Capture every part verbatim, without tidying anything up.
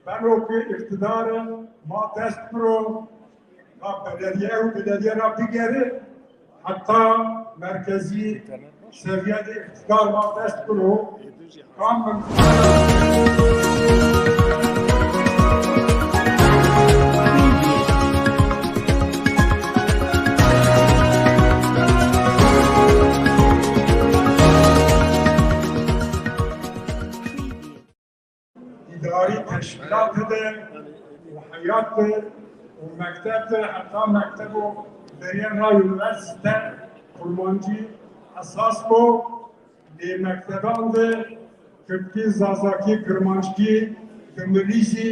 Beno ku îqtidar ma dest biro, ka belediye û belediye ra bigere heta merkezî seviyede îqtidar ma dest biro. Kam min îdarî teşkîlatê de û heyat de û mekteb de, heta mektebo deriyê ra unîversîte kurmancî esas bo. Lê mekteban de kirdkî, zazakî, kirmanckî, dimilîzî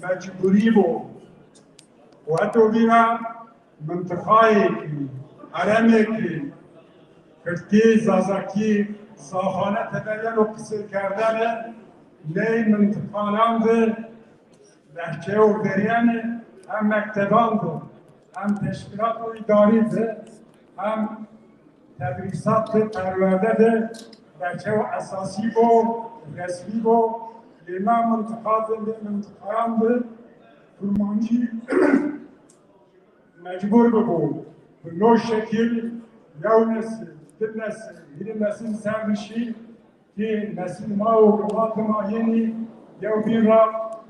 mecburî bo. Û heto vîna mintiqayekî, herêmekî, kirdkî, zazakî, zafane tede yeno qisêkerdene, ney mintiqanan de lehçeyo veriyene, hem mekteban de, hem teşkîlat û îdarî de, hem tedrîsat de, perwerde de lehçeyo esasî bo, resmî bo. Lê me mintiqa de, lê mintiqayan de kurmancî mecbûr bibû. Bi no şekil yew nesil, du nesil, hîrê nesil ser bişî, kî nesil ma û ma dimayênî yew bîn ra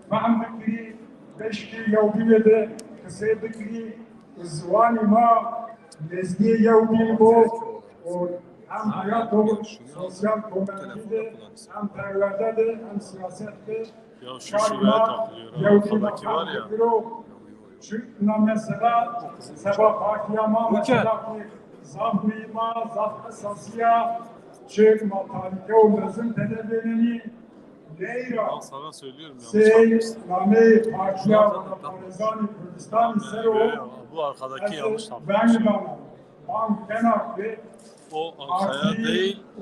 fehm bikirî, beşkî yew bînê de qisê bikirî û ziwanî ma nezdiyê yew bîn bo û hem heyat û sosyal komelkî de, hem perwerde de, hem siyaset de. Ya şu şuraya takılıyor ha. Arkadaki var ya. Çi na mesela seba partiya ma mesela zaf muhîm a, zaf esasî ya. Çi ma tarîke û mezin tede vênenî. Neyra. Al sana söylüyorum, yanlış takmışsın. Nameyê partiya Parêzanê Kurdistanê ser o. Bu arkadaki yanlış takmış. Bang dana. Bang kena ki O Ankara değil, ha,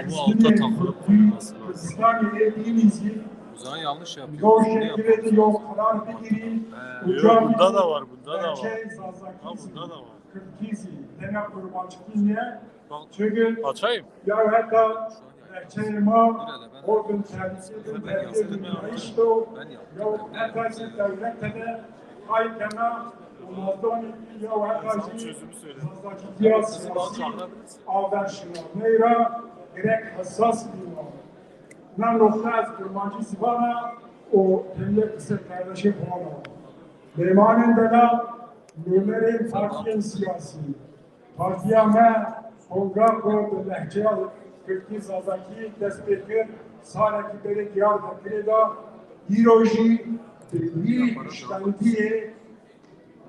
bu altta takılıp koyulması lazım. O zaman yanlış yapıyor. Bunu yapmamız lazım. He, yok, bunda da var, bunda da var. Ha, bunda da var. Bak, açayım. Şöyle ben yazdım, ben yaptım. Ben yazdım. Çözümü söyledim. Siyasî averşina me ra gerek hesas bîma. Na noqte ez kurmancî zivana û hemiyê qisê kardeşê xwe ana. Mêmanên delal, nûnerên partiyên siyasî. Partiya me kongra ku bi lehçeya kirdkî zazakî dest pê kir, salekî berê Diyarbekirê de, îro jî bi wî hişmendiyê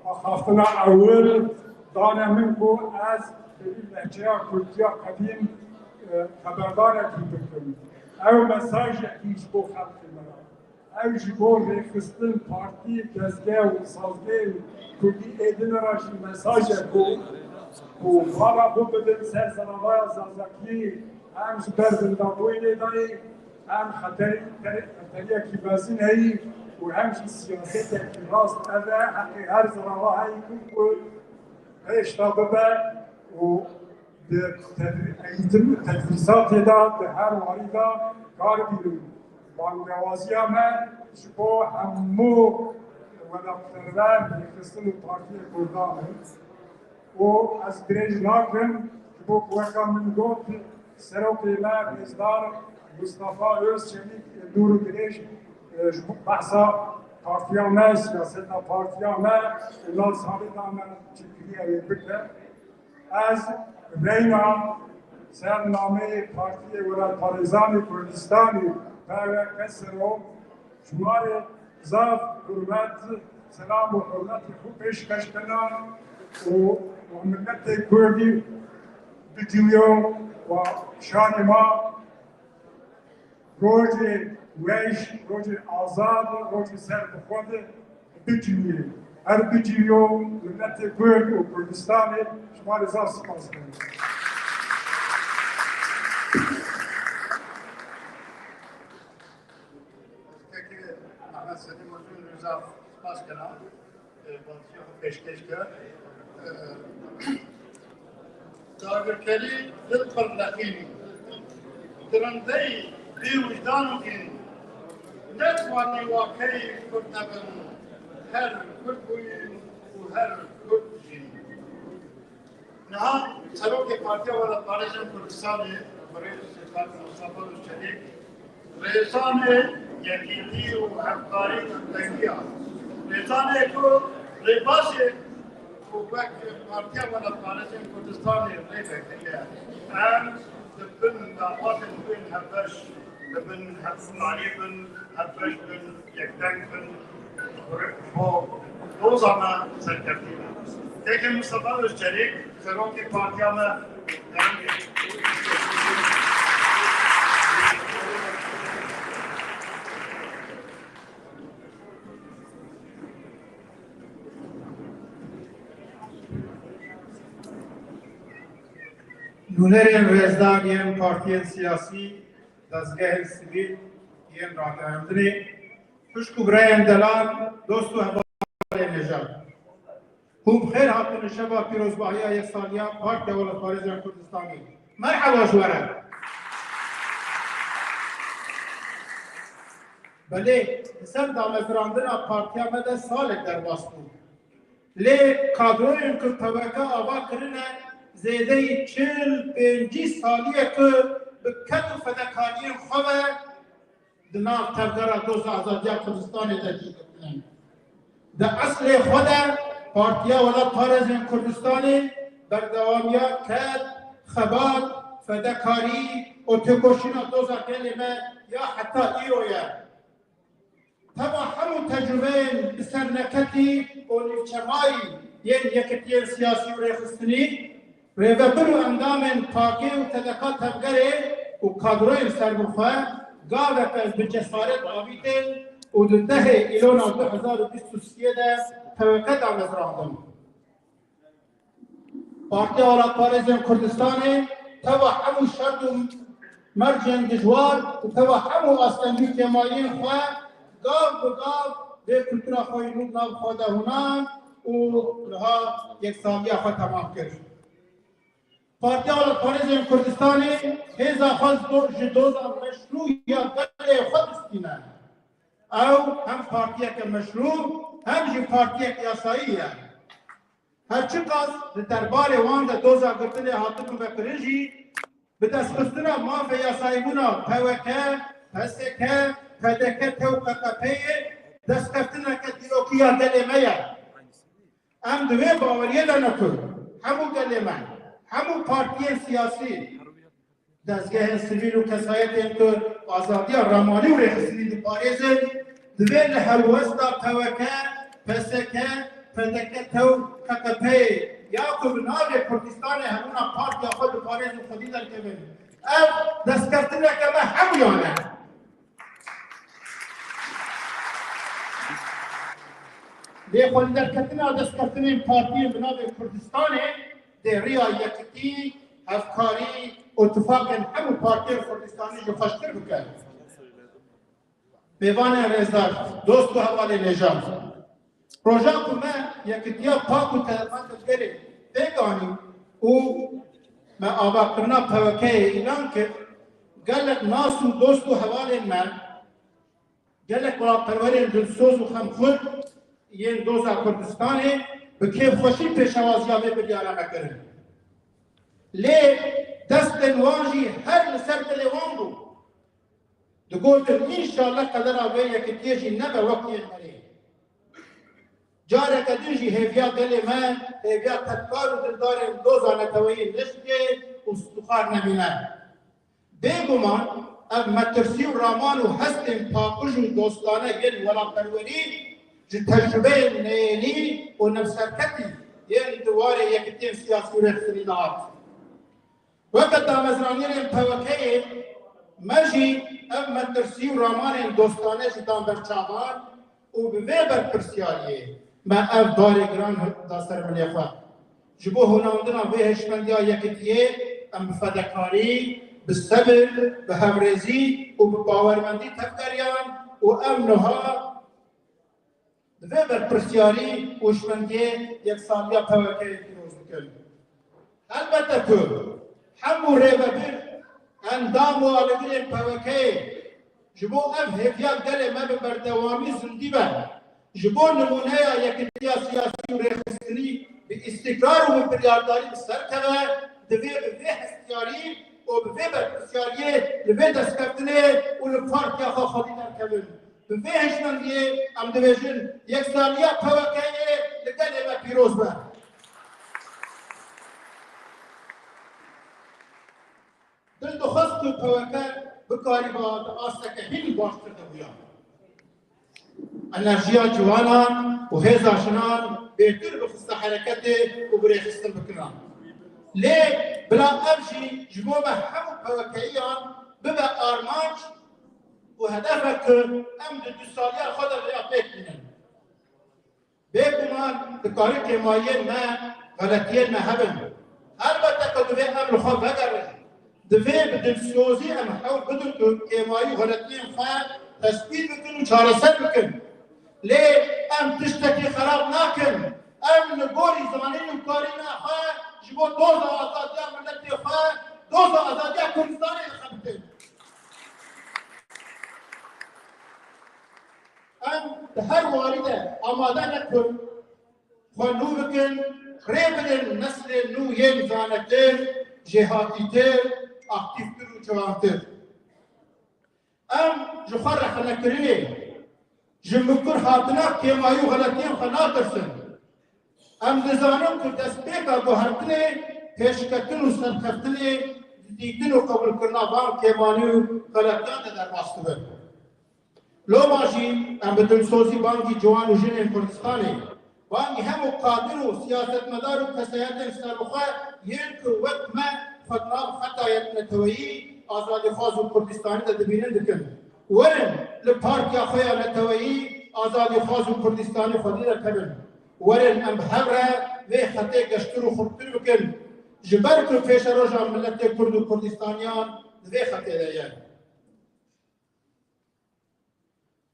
axaftina ewil dane min ku ez bi vî lehçeya kurdî ya qedîm, e, xeberdarekî bikim. Ew mesajekî ji bo xelkê me re. Ew ji bo rêxistin partî, dezge û sazgehên kurdî ê din re jî mesaj e ku, ku vala xwe bidin ser zeravaya zazakî, em ji ber zindabûyînê de yê, em xeterî, xeteriyekî mezin heyî û em jî siyasetekî rast ev e, heqê her zerava heyî ku, ku pêş de bibe û di tedrî-, eğitim û tedrîsatê de di her warî de kar bînin. Bangewaziya me ji bo hemû welatperwer, rêxistin û partiyên Kurdan e. Û ez dirêj nakim, ji bo ku weka min got, serokê me rêzdar Mustafa Özçelik dûr û dirêj, e, ji bo behsa partiya me, siyaseta partiya me û nav salê de me çi kiriye wê bike. Ez reyna ser nameyê Partiyê Welatparêzanê Kurdistanê, P W K, ser o, şima rê zaf hurmet, selam û hurmetê xwe pêşkeş dina û, û miletê Kurdî biciwiyo û şanê ma. Rojê weş, rojê azad, rojê serbixwe de biciwî. Her biciwiyo miletê Kurd û Kurdistanê, ji me re zaf spas dikim. Kekê Mehmet Sedî Mozun zaf spas dikim. E, Partiya xwe pêşkêş kir. E, dagirkerî dil pir leqînî. Dirindeyî bê wijdan û dînî. Ne Wanî wakeyî Kurd nebin, her Kurd bûyîn û her Kurd jîn. Niha Serokê Partiya Welatparêzên Kurdistanê, birêz Kak Mustafa Özçelik, rêzanê yekîtî û hevkarî û hevdengiya, rêzanê ku rêbazê û wek Partiya Welatparêzên Kurdistanê rê vekiriye. Em dibin daxwazên wê hevbeş bibin, hevkarî bin, hevbeş bin, yekdeng bin, bo doza me serkeftî ne. Kekê Mustafa Özçelik, serokê partiya me, Nûnerên rêzdar yên partiyên siyasî, dezgehên sivîl yên ragihandinê, xwişk û birayên delal, dost û hevalên hêja. Hûn bi xêr hatin li şeva pîrozbahiya yeksaliya Partiya Welatparêzên Kurdistanê. Merheba ji we re. Belê, li ser damezrandina partiya me de salek derbas bû. Lê kadroyên ku P W K ava kirine, zêdeyî çil pêncî salî ye ku bi ked û fedekariyên xwe ve di nav tevgera Doza Azadiya Kurdistanê de cî girtine. Di eslê xwe de Partiya Welatparêzên Kurdistanê berdewamiya ked, xebat, fedekarî û têkoşîna doza gelê me ya heta îro ye. Teva hemû tecrûbeyên bi serneketî û nîvçemayî yên yekitiyên siyasî û rêxistinî, rêvebir û endamên pakê û T D K tevgerê û kadroyên serbixwe gaveke bi cesaret avîtin û di dehê Îlona du hezar û bîst û siyê de P W K damezrandin. Partiya Welatparêzên Kurdistanê teva hemû şert û mercên dijwar û teva hemû astengî û kêmayiyên xwe gav bi gav vê kultura xwe yî nû nav xwe de hûnan û niha yeksaliya xwe temam kir. Partiya Welatparêzên Kurdistanê hêza xwe ji do-, ji doza meşrû ya gelê xwe distîne. Ew hem partiyeke meşrû hem jî partiyek yasayî ye. Her çiqas di derbarê wan de doza girtinê hatibû vekirin jî, bi destxistina mafê yasayîbûna P W K, P S K, P D K, tew K K P'yê destkeftineke dîrokî ya gelê me ye. Em di vê baweriyê de ne ku hemû gelê me, hemû partiyên siyasî, dezgehên sivîl û kesayetên ku azadiya ramanî û rêxistinî diparêzin, divê li helwesta P W K, P S K, P D K, tew K K P'yê ya ku bi navê Kurdistanê hebûna partiya xwe diparêzin xwedî derkevin. Ev destkeftineke me hemûyan e. Lê xwedî derketina destkeftinên partiyên bi navê Kurdistanê dê riya yekitî, hevkarî û tifaqên hemû partiyên Kurdistanê jî xweştir bike. Mêvanên rêzdar, dost û hevalên hêja. Roja ku me yekitiya pak û T D K tevgerê pêk anî û me avakirina P W K'yê îlan kir, gelek nas û dost û hevalên me, gelek welatperwerên dilsoz û xemxwir yên doza Kurdistanê bi kêfxweşî pêşewaziya vê biryara me kirin. Lê destên wan jî her li ser dilê wan bû. Digotin, înşallah qedera vê yekitiyê jî nebe wek yên berê. Careke din jî hêviya gelê me, hêviya tevkar û dildarên doza neteweyî neşikê û stûxar nemîne. Bêguman ev metirsî û raman û hestên paqij û dostane yên welatperwerî ji tecrubeyên neyênî û nivserketî yên di warê yekitiyên siyasî û rêxistinî de hat. Weke damezraniyên P W K'yê me jî ev metirsî û ramanên dostane jî dan ber çavan û bi vê berpirsiyariyê me ev barê giran da ser milê xwe. Ji bo hûnandina vê hişmendiya yekitiyê em bi fedekarî, bi sebir, bi hevrêzî û bi bawermendî tevgeriyan û ev niha Di vê berpirsiyarî û hişmendiyê yeksaliya P W K'yê pîroz dikin. Helbete ku hemû rêvebir, endam û alîgirên P W K'yê ji bo ev hêviya gelê me bi berdewamî zindî be. Ji bo nimûneya yekitiya siyasî û rêxistinî bi îstîkrar û bi biryardarî bi ser keve, divê bi vê hestiyarî û bi vê berpirsyariyê li vê destkeftinê û li partiya xwe xwedî derkevin. Bi vê hişmendiyê em dibêjin, yeksaniya P Y K'yê li gelê me pîroz be. Dil dixwest ku P Y K bikarîba di asteke hîn baştir de bûya. Enerjiya ciwanan û hêza jinan bêtir bixiste hereketê û bi rêxistin bikiran. Lê bila ev jî ji bo me hemû P Y K'iyan bibe armanc û hedefek ku em di dusaliya xwe de vêya pêk bînin. Bêguman dikare kêmayiyên me, xeletiyên me hebin. Helbete ku divê em li xwe vegerin. Divê bi dilsozî em hewl bidin ku kêmayî û xeletiyên xwe tespît bikin û çareser bikin. Lê em tiştekî xerab nakin. Em li gorî zanîn û karîna xwe ji bo doza azadiya miletê xwe, doza azadiya Kurdistanê dixebitin. Em di her warî de amade ne ku xwe nû bikin, rê bidin neslên nû yên zanetir, jêhatîtir, aktîftir û ciwantir. Em ji xwe rexnekirinê, ji mikur hatina kêmayî û xeletiyên xwe natirsin. Em dizanin ku destpêka guhertinê, pêşketin û serkeftinê, di dîtin û qebûlkirina van kêmanî û xeletiyan de derbas dibin. Loma jî em bi dilsozî bangî ciwan û jinên Kurdistanê, bangî hemû kadir û siyasetmedar û kesayetên serbixwe yên ku wek me xwe di nav xetayek neteweyî, azadîxwaz û Kurdistanî de dibînin dikin. Werin li partiya xwe ya neteweyî, azadîxwaz û Kurdistanî xwedî derkevin. Werin em bi hev re vê xetê geştir û xurttir bikin. Ji ber ku pêşeroja miletê Kurd û Kurdistaniyan di vê xetê de ye.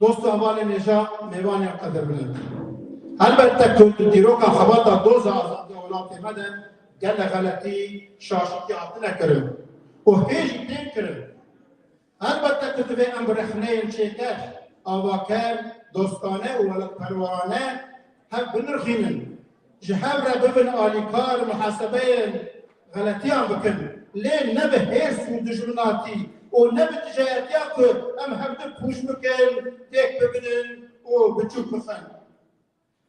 Dost û hevalên hêja, mêvanên qedirbilind. Helbette ku di dîroka xebata doza azadiya welatê me de gelek xeletî, şaşitî hatine kirin û hê jî tên kirin. Helbette ku divê em bi rexneyên çêker, avaker, dostane û welatperwerane hev binirxînin. Ji hev re bibin alîkar, muhasebeyên xeletiyan bikin. Lê ne bi hêrs û dijminatî û ne bi dijayetiya ku em hevdu pûç bikin, têk bibinin û biçûk bixin.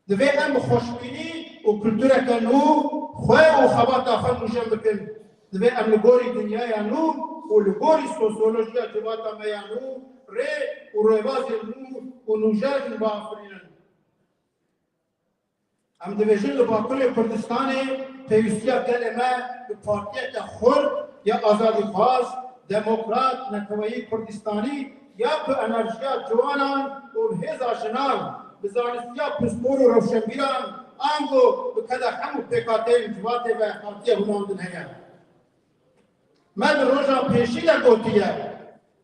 Divê em bi xweşbînî û kultureke nû xwe û xebata xwe nûjen bikin. Divê em li gorî dinyaya nû û li gorî sosyolojiya civata me ya nû rê û rêbazên nû û nûjen biafirînin. Em dibêjin li Bakurê Kurdistanê pêwîstiya gelê me bi partiyeke xurt ya azadîxwaz, demokrat, neteweyî Kurdistanî ya bi enerjiya ciwanan û bi hêza jinan, bi zanistiya pispor û rewşenbîran, ango bi keda hemû pêkhateyên civatê ve hatiye hunandin heye. Me di roja pêşî de gotiye,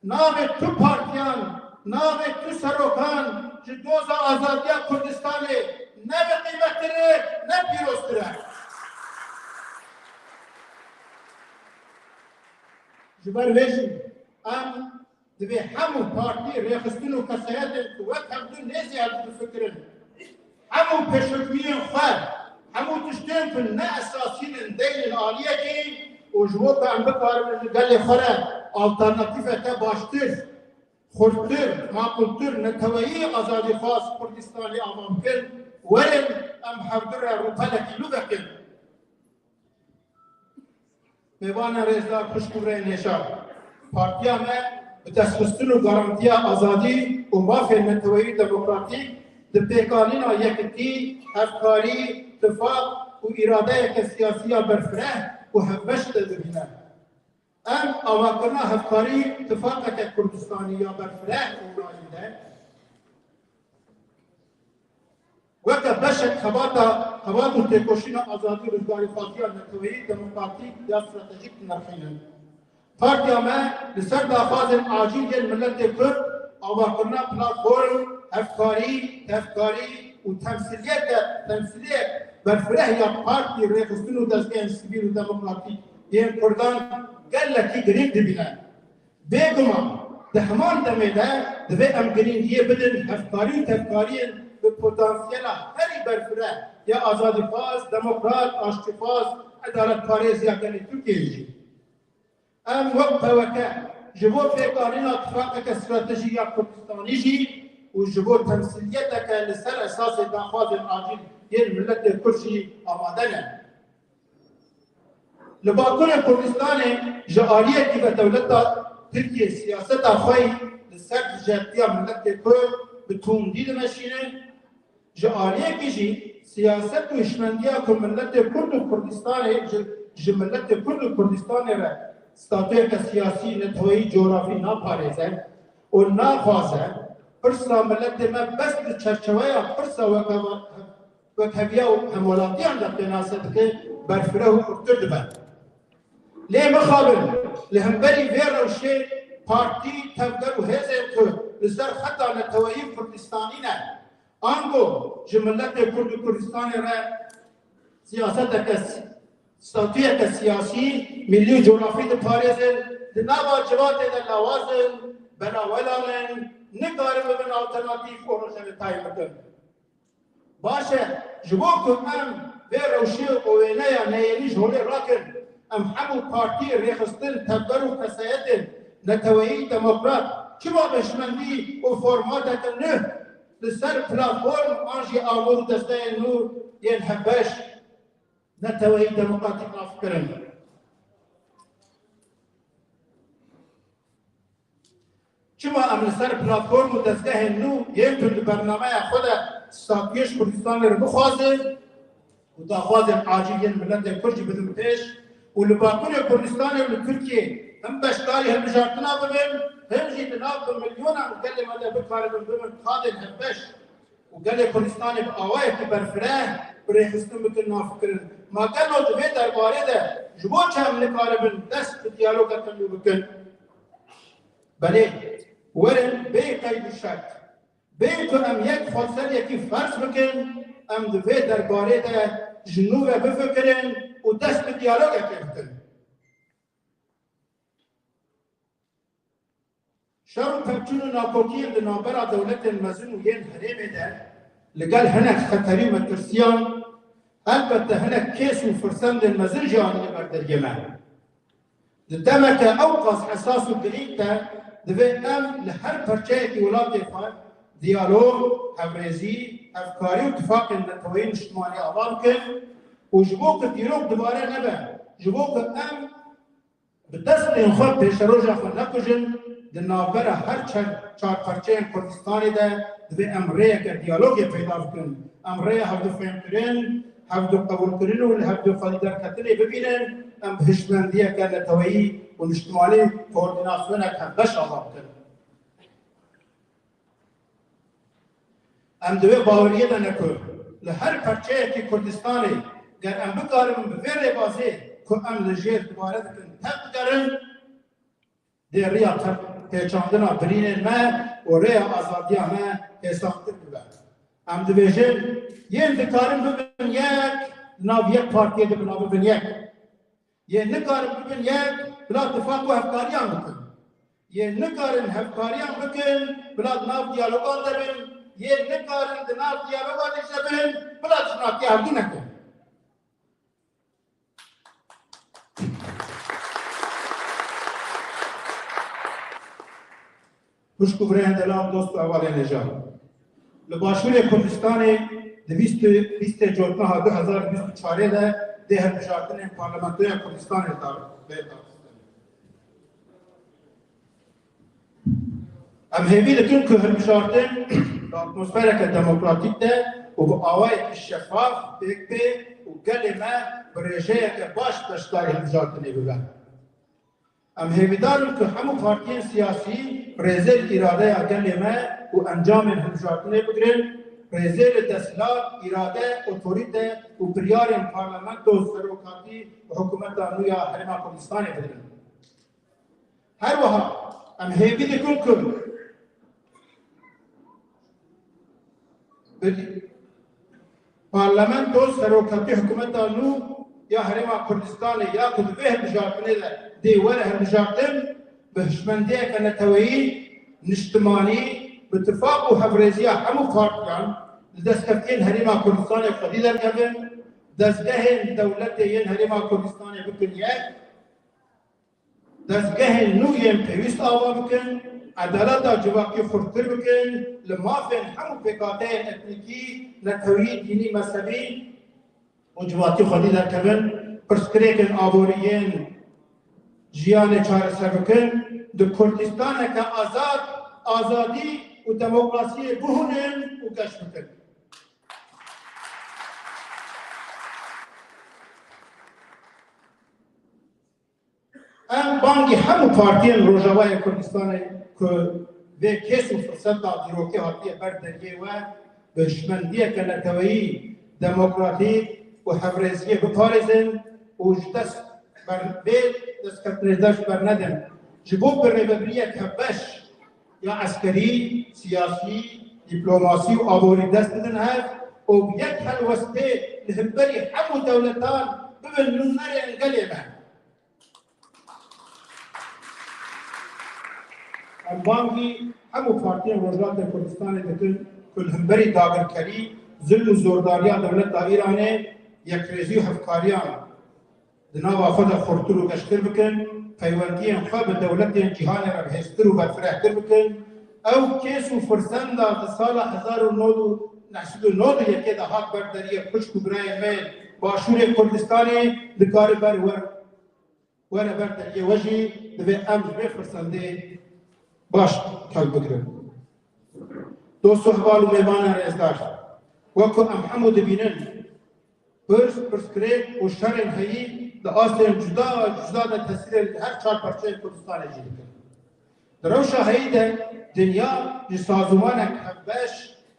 navê tu partiyan, navê tu serokan ji doza azadiya Kurdistanê ne bi qîmettir e, ne pîroztir e. Ji ber vê jî em Divê hemû partî, rêxistin û kesayetên ku wek hevdu nêzî hevdu difikirin, hemû pêşhikmiyên xwe, hemû tiştên ku ne esasî ne, deynin aliyekî û ji bo ku em bikarin li gelê xwe re alternatîfeke baştir, xurttir, maqûltir, neteweyî azadîxwaz Kurdistanê ava bikin, werin em hevdu re rûpelekî nû vekin. Mêvanên rêzdar, xwişk û birayên hêja, partiya me bi destxistin û garantiya azadî û mafên neteweyî û demokratîk di pêkanîna yekitî, hevkarî, tifaq û îradeyeke siyasî ya berfireh û hevbeş de dibîne. Em avakirina hevkarî, tifaqeke Kurdistanî ya berfireh û rayînde, weke beşek xebata, xebat û têkoşîna azadî û rizgarîxwaziya neteweyî demokratîk ya stratejîk dinirxînin. Partiya me li ser daxwazên acîl yên miletê Kurd, avakirina platform, hevkarî, tevkarî û temsîliyeke, temsîliyek berfireh ya partî, rêxistin û dezgehên sivîl û demokratîk yên Kurdan gelekî girîng dibîne. Bêguman, Di heman demê de divê em girîngiyê bidin hevkarî û tevkariyên bi potansiyela herî berfireh ya azadîxwaz, demokrat, aştîxwaz, edaletparêz ya gelê Tirkiyeyê jî. Em wek P Y K ji bo pêkanîna tifaqeke stratejîk ya Kurdistanî jî û ji bo temsîliyeteke li ser esasê daxwazên acîl yên miletê Kurd jî amade ne. Li Bakurê Kurdistanê ji aliyekî ve dewleta Tirkiyê siyaseta xwe li ser dijbertiya miletê Kurd bi tundî dimeşîne. Ji aliyekî jî siyaset û hişmendiya ku miletê Kurd û Kurdistanê ji, ji miletê Kurd û Kurdistanê re statuyeke siyasî, neteweyî, cografî naparêze û naxwaze pirsa miletê me bes di çerçeweya pirsa weke wekheviya û hemwelatiyan de pênase dike, berfireh û kurtir dibe. Lê mixabin, li hemberî vê rewşê partî, tevger û hêzên ku li ser xeta neteweyî Kurdistanî ne, ango ji miletê Kurd û Kurdistanê re siyaseteke, statuyeke siyasî, milî û cografî diparêzin, di nava civatê de lawaz in, belawelan in, nikarin bibin alternatîf û rojhevê tayîn bikin. Baş e, ji bo ku em vê rewşê û wêneya neyênî ji holê rakin, em hemû partî, rêxistin, tevger û kesayetên neteweyî demokrat, çima bi hişmendî û formateke nû li ser platform an jî amûr û dezgehên nû yên hevbeş neteweyî demokratîk nav kirin? Çima em li ser platform û dezgehên nû yên ku di bernameya xwe de statuyê ji Kurdistanê re bixwazin û daxwazên acîl yên miletê Kurd jî bidin pêş û li Bakurê Kurdistanê û li Tirkiyê him beşdarî hilbijartina bibin, him jî di nav bi milyonan gelê me de bikaribin bibin qadên hevbeş û gelê Kurdistanê bi awayekî berfireh bi rêxistin bikin navkirin? Ma gelo di vê derbarê de ji bo çi em nikaribin dest bi diyalogeke nû bikin? Belê, werin bê qeyd û şert, bê ku em yek xweseriyekî ferz bikin, em di vê derbarê de ji nû ve bifikirin û dest bi diyalogekê bikin. Şer û pevçûn û nakokiyên di navbera dewletên mezin û yên herêmê de li gel hinek xeterî û metirsiyan, elbette hinek kês û firsendên mezin jî anîne ber deriyê me. Di demeke ewqas hesas û girîng de divê em li her perçeyekî welatê xwe diyalog, hevrêzî, hevkarî û tifaqên neteweyî niştimanî ava bikin û ji bo ku dîrok dubare nebe, ji bo ku em bi destên xwe pêşeroja xwe nekujin, di navbera her çar, çar perçeyên Kurdistanê de divê em rêyeke diyalogê peyda bikin. Em rêya hevdu fêmkirin, hevdu qebûlkirin û li hevdu xwedî derketinê bibînin, em bi hişmendiyeke neteweyî û niştimanî koordînasyonek hevbeş ava bikin. Em di wê baweriyê de ne ku li her perçeyekî Kurdistanê ger em bikaribin bi vê rêbazê ku em li jêr dubare dikin tev bigerin, dê riya tev pêçandina birînên me û rêya azadiya me hêsantir bibe. Em dibêjin, yên dikarin bibin yek, di nav yek partiyê de bila bibin yek. Yên nikarin bibin yek, bila tifaq û hevkariyan bikin. Yên nikarin hevkariyan bikin, bila di nav diyalogan de bin. Yên nikarin di nav diyalogan de jî bin, bila dijminatiya hevdû nekin. Xwişk û birayên delal, dost û hevalên hêja. Li Başûrê Kurdistanê di bîst, bîstê Cotmeha du hezar û bîst û çarê de dê hilbijartinên Parlamentoya Kurdistanê dar-, bê darxistin. Em hêvî dikin ku hilbijartin di atmosfereke demokratîk de û bi awayekî şefaf pêk bê û gelê me bi rêjeyeke baş beşdarî hilbijartinê bibe. Em hêvîdar in ku hemû partiyên siyasî rêzê li îradeya gelê me û encamên hilbijartinê bigirin, rêzê li desthilat, îrade, otorîte û biryarên parlamento, serokatî û hikûmeta nû ya Herêma Kurdistanê bigirin. Her wiha em hêvî dikin ku bi parlamento, serokatî, hikûmeta nû ya Herêma Kurdistanê ya ku di vê hilbijartinê de dê were hilbijartin, bi hişmendiyeke neteweyî niştimanî, bi tifaq û hevrêziya hemû partiyan li destkeftiyên Herêma Kurdistanê xwedî derkevin, dezgehên dewletê yên Herêma Kurdistanê bikin yek, dezgehên nû yên pêwîst ava bikin, edaleta civakî xurttir bikin, li mafên hemû pêkhateyên etnîkî, netewî, dînî, mezhebî û civatî xwedî derkevin, pirsgirêkên aborî yên jiyanê çareser bikin, di Kurdistaneke azad, azadî û demokrasiyê bihûnin û geş bikin. Em bangî hemû partiyên Rojavayê Kurdistanê ku vê kês û firseta dîrokê hatiye ber deriyê we, bi hişmendiyeke neteweyî, demokratîk û hevrêziyê biparêzin û ji dest ber-, vê destkeftnê ji dest bernedin. Ji bo birêvebiriyeke beş ya eskerî, siyasî, dîplomasî û aborî dest bidin hev û bi yek helwestê li hemberî hemû dewletan bibin nûnerên gelê me. Em bangî hemû partiyên Rojhilatê Kurdistanê dikin ku li hemberî dagirkerî, zilm û zordariya dewleta Îranê yekrêzî û hevkariyan di nava xwe de xurtir û geştir bikin, peywendiyên xwe bi dewletên cîhanê re bihêztir û berfirehtir bikin. Ew kês û firsenda di sala hezar û neh sed û nod û yekê de hat ber deriyê xwişk û birayên me yên Başûrê Kurdistanê dikare ber wer were ber deriyê we jî divê em ji vê firsendê baş kel bigirin. Dost û heval û mêvanên rêzdar, wek ku em hemû dibînin, pirs, pirsgirêk û şerên heyî di astên cuda cuda de tesîrê li her çar parçeyên Kurdistanê jî dikin. Di rewşa heyî de dinya ji sazûmanek hevbeş,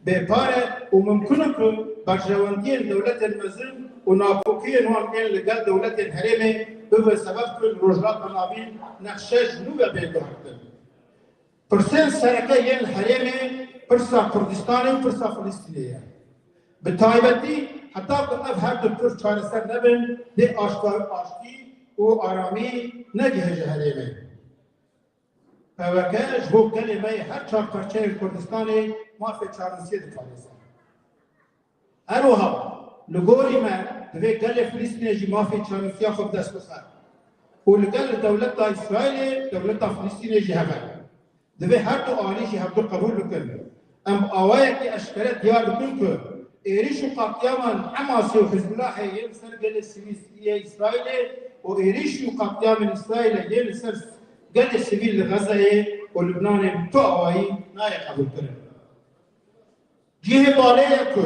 bêpar e û mimkun e ku berjewendiyên dewletên mezin û nakokiyên wan ên li gel dewletên herêmê bibe sebeb ku li Rojhilata Navîn nexşe ji nû ve bê guhertin. Pirsên sereke yên herêmê pirsa Kurdistanê û pirsa Filistînê ye. Bi taybetî heta ku ev her du pirs çareser nebin, dê aşka-, aştî û aramî negihêje herêmê. P Y K ji bo gelê me yê her çar parçeyên Kurdistanê mafê çarnusiyê diparêze. Her wiha li gorî me divê gelê Filistînê jî mafê çarnosiya xwe bi dest bixe û li gel dewleta Îsraîlê, dewleta Filistînê jî heve. Divê her du alî jî hevdu qebûl bikin. Em bi awayekî eşkere diyar dikin ku êrîş û qatliaman Hemasê û Hizbulahê yên li ser gelê sivîl yê Îsraîlê û êrîş û qatliamên Îsraîlê yên li ser gelê sivîl li Xezeyê û Lubnanê bi tu awayî nayê qebûlkirin. Cihê balê ye ku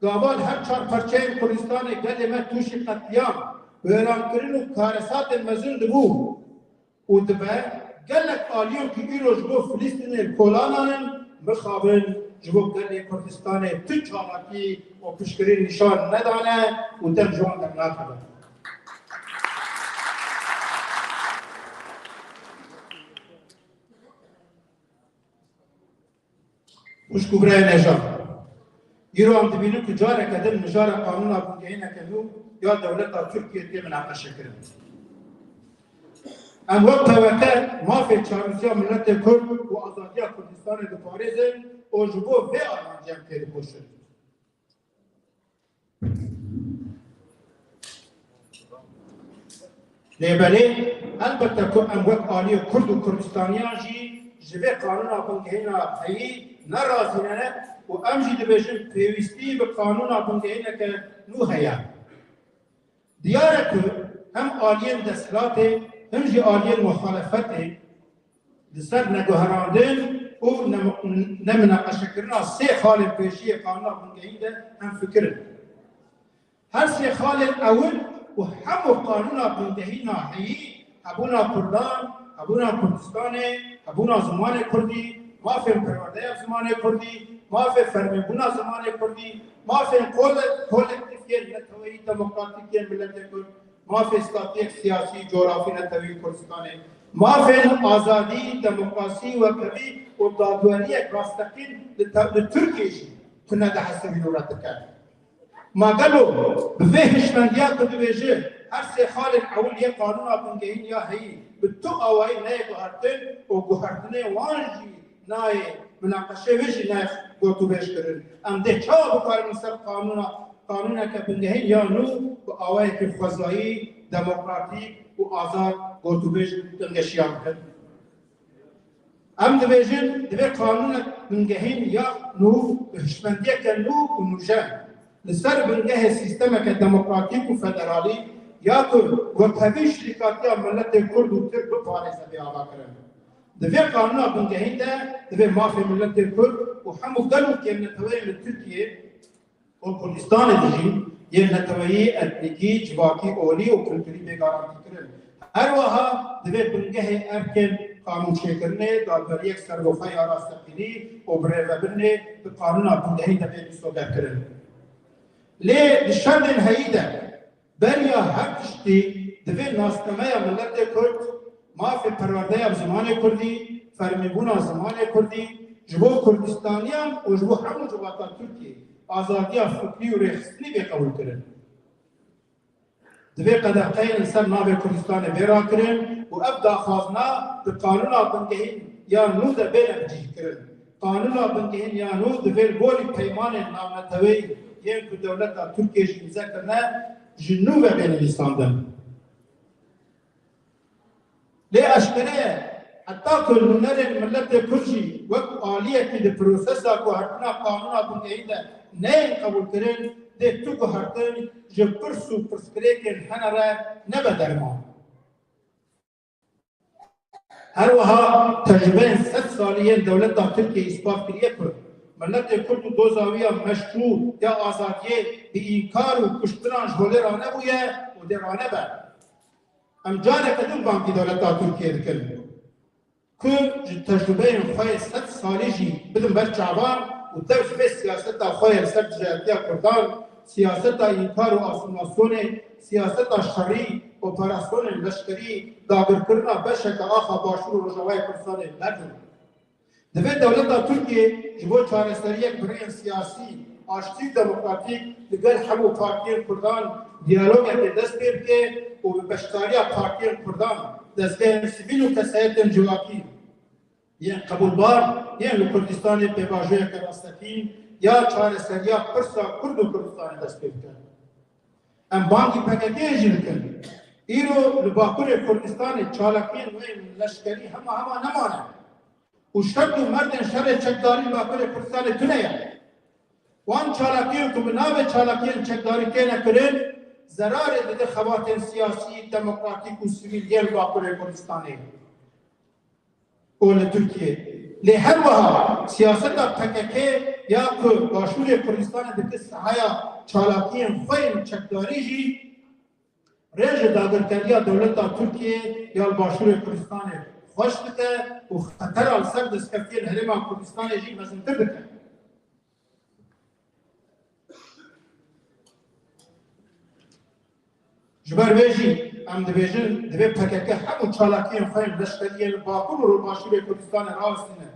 gava li her çar parçeyên Kurdistanê gelê me tûşî qetlîam, wêrankirin û karesatên mezin dibû û dibe, gelek aliyên ku îro ji bo Filistînê li kolanan in, mixabin ji bo gelê Kurdistanê tu çalakî û piştgirî nîşan nedane û dem ji wan dernakeve. Xwişk û birayên hêja, îro em dibînin ku careke din mijara qanûna bingehîneke nû ya dewleta Tirkiyê tê minaqeşekirin. Em wek P Y K mafê çarnûsiya miletê Kurd û azadiya Kurdistanê diparêzin û ji bo vê armancê em têdikoşin. Lê belê, helbete ku em wek aliyê Kurd û Kurdistaniyan jî ji vê qanûna bingehîna heyî nerazî ne û em jî dibêjin pêwîstî bi qanûna bingehîneke nû heye. Diyar e ku hem aliyên desthilatê hem jî aliyên muxalefetê li ser neguherandin û ne-, neminaqeşekirina sê xalên pêşiyê qanûna bingehîn de hemfikir in. Her sê xalên ewil û hemû qanûna bingehîna heyî, hebûna Kurdan, hebûna Kurdistanê, hebûna zimanê Kurdî, mafên perwerdeya zimanê Kurdî, mafê fermîbûna zimanê Kurdî, mafên kole-, kolektîf yên neteweyî demokratîk yên miletê Kurd, mafê statiyek siyasî, cografî neteweyî Kurdistanê, mafên azadî, demokrasî, wekhevî û dadweriyek rasteqîn li te-, li Tirkiyê jî tune dihesibîn û red dike. Ma gelo bi vê hişmendiya ku dibêje her sê xalên ewil yê qanûna bingehîn ya heyî bi tu awayî neyê guhertin û guhertinê wan jî nayê, minaqeşeyê wê jî nayê gotûbêj kirin. Em dê çawa bikarin li ser qanûna, qanûneke bingehîn ya nû bi awayekî xwezayî, demokratîk û azad gotûbêj û bingehîn bikin? Em dibêjin, divê qanûnek bingehîn ya nû, bi hişmendiyeke nû û nûjen li ser bingehê sîstemeke demokratîk û federalî ya ku wekhevî şirîkatiya miletê Kurd û Tirk biparêze bê avakirin. Di vê qanûna bingehîn de divê mafê miletê Kurd û hemû gel û kêmneteweyên li Tirkiyê û Kurdistanê dijîn yên neteweyî, etnîkî, civakî, olî û kulturî bê garantîkirin. Her wiha divê bingehê erkên qanûnçêkirinê, dadweriyek serbixwe ya rasteqînî û birêvebirinê di qanûna bingehîn de bê dîsoderkirin. Lê di şertên heyî de beriya her tiştî divê nasnameya miletê Kurd, mafê perwerdeya bi zimanê Kurdî, fermîbûna zimanê Kurdî ji bo Kurdistaniyan û ji bo hemû civata Tirkiyê azadiya fikrî û rêxistinî bê qebûlkirin. Divê qedexeyên li ser navê Kurdistanê bê rakirin û ev daxwazna di qanûna bingehîn ya nû de bêne bicihkirin. Qanûna bingehîn ya nû divê li gorî peymanên navneteweyî yên ku dewleta Tirkiyê jî îmze kirine, ji nû ve bêne nivîsandin. Lê eşkere ye, heta ku nûnerên miletê Kurd jî wek aliyekî di prosesa guhertina qanûna bingehîn de neyên qebûlkirin, dê tu guhertin ji pirs û pirsgirêkên hene re nebe derman. Her wiha tecrûbeyên sed salî yên dewleta Tirkiyê îspat kiriye ku miletê Kurd û doza wî ya meşrû ya azadiyê bi înkar û kuştinan ji holê ranebûye û dê ranebe. Em careke din bangî dewleta Tirkiyê dikin ku ji tecrûbeyên xwe yê sed salî jî bidin ber çavan û dev ji vê siyaseta xwe yê li ser dijayetiya Kurdan, siyaseta înkar û asîmilasyonê, siyaseta şerî, operasyonên leşkerî, dagirkirina beşeke axa Başûr û Rojavayê Kurdistanê berdin. Divê dewleta Tirkiyê ji bo çareseriyek bi rêyên siyasî, aştî û demokratîk li gel hemû partiyên Kurdan diyalogekê dest pê bike û bi beşdariya partiyên Kurdan, dezgehên sivîl û kesayetên civakî yên qebûlbar yên li Kurdistanê pêvajoyeke rasteqîn ya çareseriya pirsa Kurd û Kurdistanê dest pê bike. Em bangî P K K'yê jî dikin. Îro li Bakurê Kurdistanê çalakiyên wê leşkerî hema hema nemane. Û şert û merdên şerê çekdarî li Bakurê Kurdistanê tune ye. Wan çalakiyên ku bi navê çalakiyên çekdarî têne kirin, zerarê dide xebatên siyasî, demokratîk û sivîl yên Bakurê Kurdistanê û li Tirkiyê. Lê her wiha siyaseta P K K ya ku Başûrê Kurdistanê dike sehaya çalakiyên xwe yên çekdarî jî rê ji dagirkeriya dewleta Tirkiyê ya li Başûrê Kurdistanê xweş dike û xetera li ser destkeftiyên Herêma Kurdistanê jî mezintir dike. Ji ber vê jî em dibêjin, divê P K K hemû çalakiyên xwe yên leşkerî yên li Bakur û Rojbaşûrê Kurdistanê rawestîne.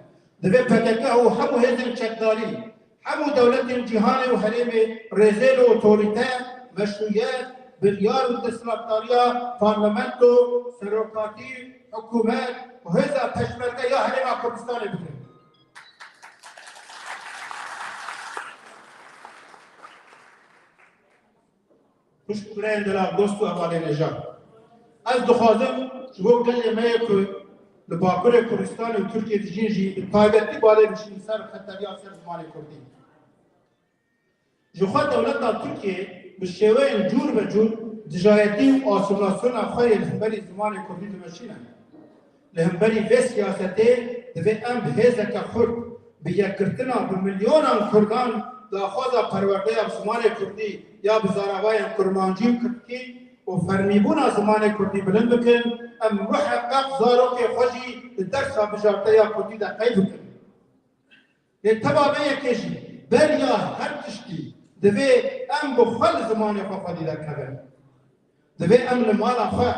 Divê P K K û hemû hêzên çekdarî, hemû dewletên cîhanê û herêmê rêzê li otorîte, meşrûyet, biryar û desthilatdariya parlamento, serokatî, hikûmet û hêza peşmerge ya Herêma Kurdistanê bikin. Xwişk û birayên delal, dost û hevalên hêja. Ez dixwazim ji bo gelê me yê ku li Bakurê Kurdistanê û Tirkiyê dijîn jî bi taybetî balê bişînim ser xeteriya ser zimanê Kurdî. Ji xwe dewleta Tirkiyê bi şêweyên cûr be cûr dijayetî û asîmilasyona xwe yê li hemberî zimanê Kurdî dimeşîne. Li hemberî vê siyasetê divê em bi hêzeke xurt, bi yekgirtina bi milyonan Kurdan daxwaza perwerdeya bi zimanê Kurdî ya bi zaravayên Kurmancî û Kirdkî û fermîbûna zimanê Kurdî bilind bikin, em muheqeq zarokê xwe jî di dersa bijarte ya Kurdî de qeyd bikin. Lê teva vê yekê jî beriya her tiştî divê em bi xwe li zimanê xwe xwedî derkevin. Divê em li mala xwe,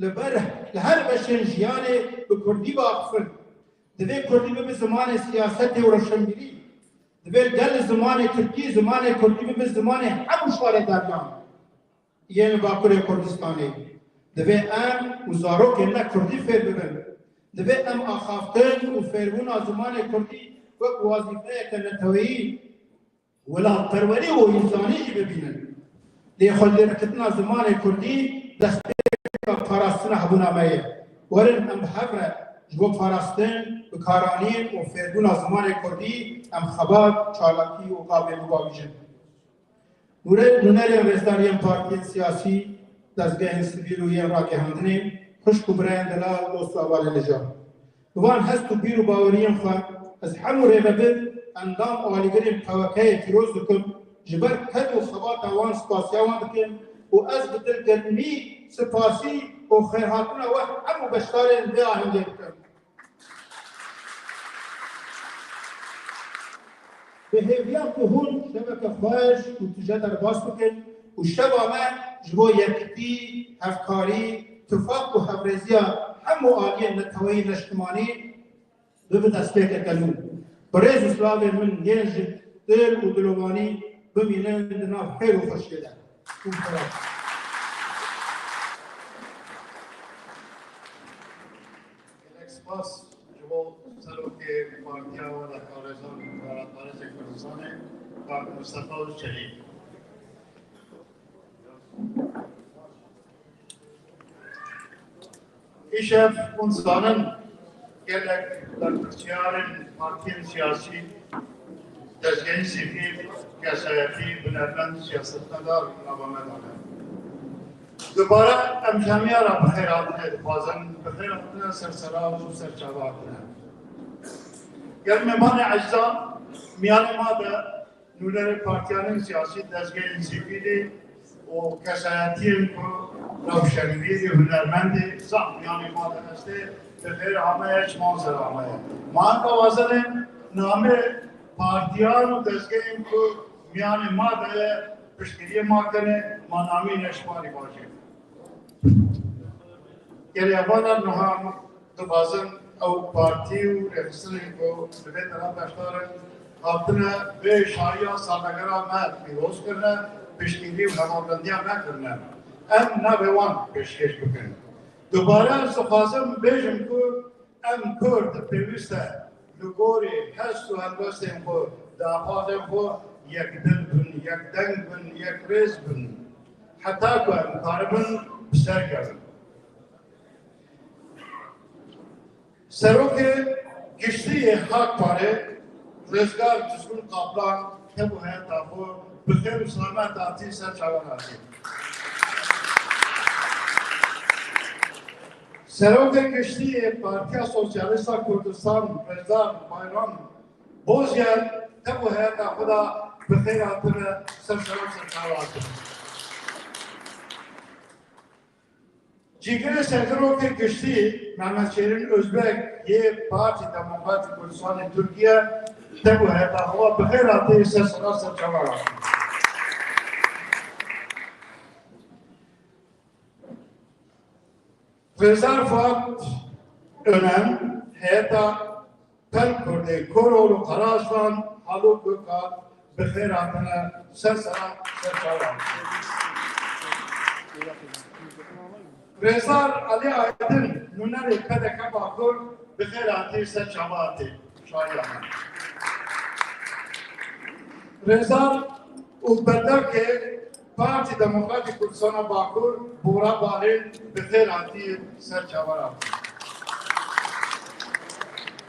li ber, li her beşên jiyanê bi kurdî biaxifin. Divê kurdî bibe zimanê siyasetê û rewşenbîrî. Divê gel li zimanê tirkî, zimanê kurdî bibe zimanê hemû şaredariyan yên li Bakurê Kurdistanê. Divê em û zarokên me kurdî fêr bibin. Divê em axaftin û fêrbûna zimanê kurdî wek wazîfeyeke neteweyî, welatperwerî û însanî jî bibînin. Lê xwedêrkitina zimanê kurdî destpêka parastina hebûna me ye. Werin em bi hev re ji bo parastin, bikaranîn û fêrbûna zimanê kurdî em xebat, çalakî û gavê bibavîjin. Nûnerên rêzdar yên partiyên siyasî, dezgehên sivîl û yên ragihandinê, xwişk û birayên delal, dost û hevalên li jar. Bi van hest û bîr û baweriyên xwe ez hemû rêvebir, endam û alîgirên P W K'yê pîroz dikim, ji ber ked û xebata wan spasiya wan dikim û ez bi dilgermî spasî û xêrhatina we hemû beşdarên vê ahengê dikim. Bi hêviya ku hûn şeveke xweş û tije derbas bikin û şeva me ji bo yekitî, hevkarî, tifaq û hevrêziya hemû aliyên neteweyî neştimanî bibe destpêkeke nû. Bi rêz û silavên min yên ji dil û dilovanî bimînin di nav xêr û xweşiyê de. Gelek spas ji bo serokê Partiya Welatparêzan û Welatparêzê Kurdistanê, Kak Mustafa Özçelîk. Îşev hûn dizanin gelek berpirsiyarên partiyên siyasî, dezgehên sivîl, kesayetî, hunermend, siyasetmedar nava me de ne. Dubare em ji hemiya re bi xêr hatine dixwazin, bi xêr hatine ser sera û ser çava hatine. Gel mêvanê ezîzan, miyanê ma de nûnerê partiyanên siyasî, dezgehên sivîlî û kesayetiyên ku rewşenbîrî, hunermendî, zaf miyanê ma de hestê, bi xêr hame ye, ji ma ser hame ye. Ma heta wazenê namê partiyan û dezgehên ku miyanê ma de ye, piştgiriyê ma kenê, ma namî neşmarî bajê. Gelê hevalan, niha dixwazin ew partî û rêxistinên ku li vê dera beşdar in, hatine vê şahiya salvegera me pîroz kirine, piştgirî û hevalbendiya me kirine. Em navê wan pêşkêş bikin. Dubare ez dixwazim bêjim ku em Kurd pêwîst e li gorî hest û helwestên xwe, daxwazên xwe yekdil bin, yekdeng bin, yekrêz bin. Heta ku em karibin bi ser kevin. Serokê Giştî yê Hakparê, Rêzdar Dizgûn Kaplan, tev û heyeta xwe bi xêr û selamet hatî ser çavan hatî. Serokê Giştî yê Partiya Sosyalîst a Kurdistan, Rêzdar Bayram Bozyer, tev û heyeta xwe de bi xêr hatine ser sera ser çavan hatî. Cîgirê Serokê Giştî Mehmet Şêrîn Özbek yê Partî Demokratîk Kurdistanê Tirkiye, tev û heyeta xwe bi xêr hatî ser sera ser çavan hatî. Rêzdar Fuat Önen, heyeta Pel Kurdê Korol û Qaraaslan, Halûk Gökal, bi xêr hatine ser sera ser çavan. Rêzdar Elî Aydin, nûnerê P D K Bakur, bi xêr hatî ser çavan hatî. Şahiya me. Rêzdar û berdevkê Partî Demokratîk Kurdistana Bakur, Bora Balê, bi xêr hatî ser çavan hatî.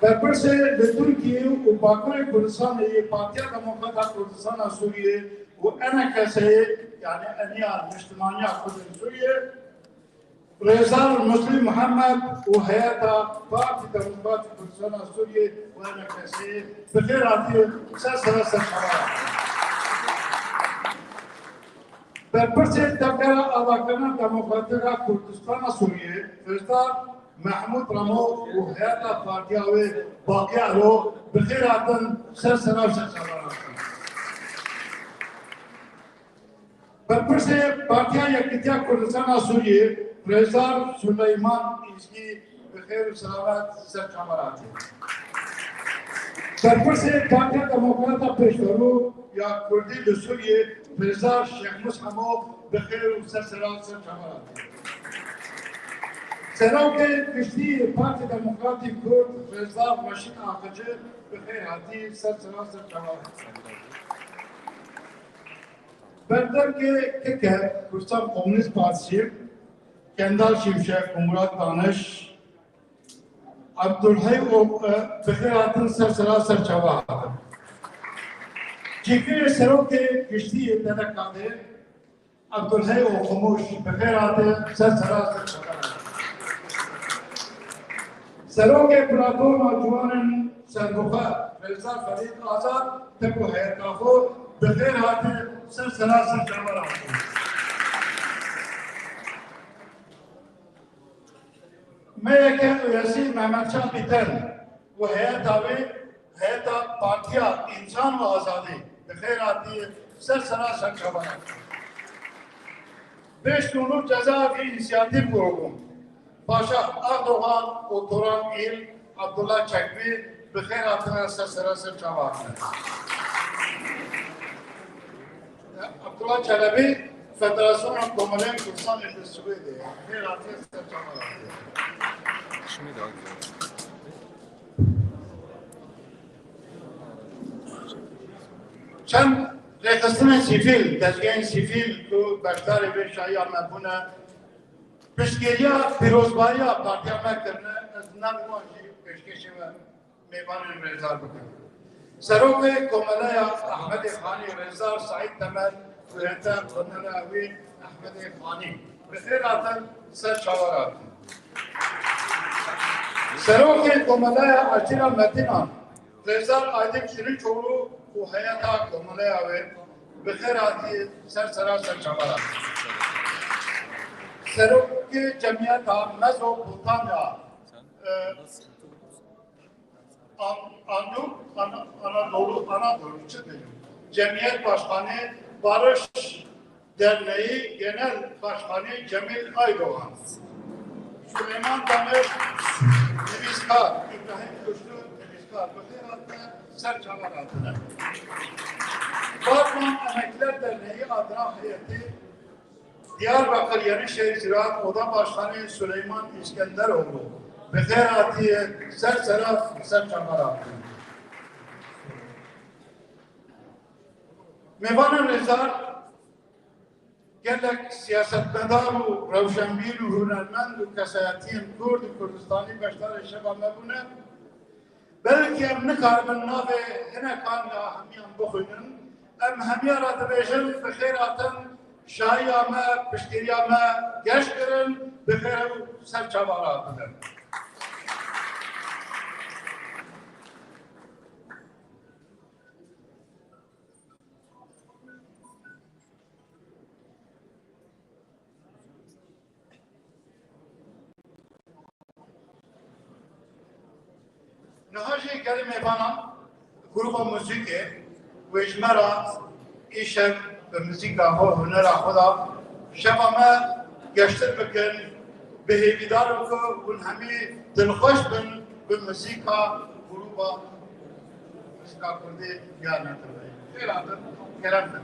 Berpirsê li Tirkiye û Bakurê Kurdistanê yê Partiya Demokrat a Kurdistana Sûriyê û ENKS'ê, yanî Eniya Niştimaniya Kurdên Sûriyê, Rêzdar Muslî Muhammed û heyeta Partî Demokratîk Kurdistana Sûriyê û ENKS'ê, bi xêr hatî ser sera ser çavan. Berpirsê Tevgera Avakirina Demokratîk a Kurdistana Sûriyê, Rêzdar Mehmûd Remo û heyeta partiya wê Baqiya Ero, bi xêr hatin ser sera ser çavan. Berpirsê Partiya Yekîtiya Kurdistana Sûriyê, Rêzdar Suleyman Îzgî, bi xêr û selamet ser çavan hatî. Berpirsê Partiya Demokrata Pêşverû ya Kurdî li Sûriyê, Rêzdar Şêxmûs Hemo, bi xêr û ser sera ser çavan hatî. Serokê Giştî yê Partî Demokratîk Kurd Rêzdar Reşîd Aqici bi xêr hatî ser sera ser çava. Berdevkê K K, Kurdistan Komünist Partisi, Kendal Şimşek û Murat Daniş, Abdulhey û, e, bi xêr hatin ser sera ser çava hatin. Cîgirê Serokê Giştî yê D D K D, Abdulhey Oxumûş bi xêr hate ser sera ser çava. Serokê Platforma Ciwanên Serbixwe Rêzdar Ferîd Azad, ti ku heyeta xwe bi xêr hate ser sera ser çava hate. M Y K üyesi Mehmetcan Biten û heyeta wê, heyeta Partiya Însan û Azadî bi xêr hatî ser sera ser çava. Beş nolu Cezaevi İnisiyatif Grubu, Paşa Erdoğan û Turan İl, Abdullah Çekbî bi xêr hatine ser sera ser çava. Abdullah Çelebi, Federasyona Komelên Kurdistanê li Swêdê. Xêr hatiye ser çava. Şimdi daha güzel. Çend rêxistinên sivîl, dezgehên sivîl ku beşdarê vê şahiya me bûne, piştgiriya pîrozbahiya partiya me kirine, ez nav wan jî pêşkêşê we mêvanên rêzdar bikim. Serokê Komeleya Ehmedê Xanî Rêzdar Seîd Temel û heyeta Komeleya wî Ehmedê Xanî bi xêr hatin ser çava hatin. Serokê Komeleya Aştîra Metînan Rêzdar Aydin Şirinçoğlu û heyeta Komeleya wê bi xêr hatî ser sera ser çava hatin. Serokê Cemiyeta Mezopotamya, e, An-, Anadolu, Ana-, Anadolu, Anadolu, çi diyeyim? Cemiyet Başkanı Barış Derneği Genel Başkanı Cemil Aydoğan. Süleyman Demir, nivîskar, İbrahim Güçlü, nivîskar, bi xêr hatine, ser çava hatine. Batman Emekliler Derneği adına heyeti Diyarbakır Yenişehir Ziraat Oda Başkanı Süleyman İskenderoğlu bi xêr hatiye, ser sera ser çava. Mêvanên rêzdar, gelek siyasetmedar û rewşenbîr û hunermend û kesayetiyên Kurd û Kurdistanî beşdarê şeva me bûne. Belkî em nikaribin navê hinekan ya hemiyan bixwînin. Em hemiya re dibêjin, bi xêr hatin, şahiya me, piştgiriya me geş kirin, bi xêr ew ser çava re hatine. Niha jî gelê mêvanan gruba muzîkê wê ji me re îşev bi muzîka xwe, hunera xwe de şeva me geştir bikin. Bi hêvîdar im ku hûn hemî dilxweş bin bi muzîka gruba muzîka kurdî diyar netin. Xêr hatin, kerem bin.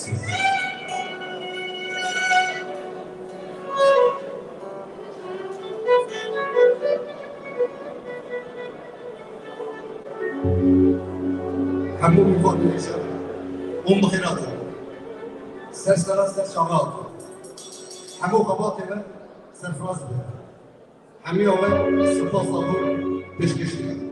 Hemû mivan nêşe. Hûn bi xêr hatin. Ser sera ser çava hatin. Hemû xebatê me serfiraz be. Hemiya we spas û pêşkêş dikim.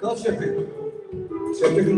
Kal Şefik. Şefik.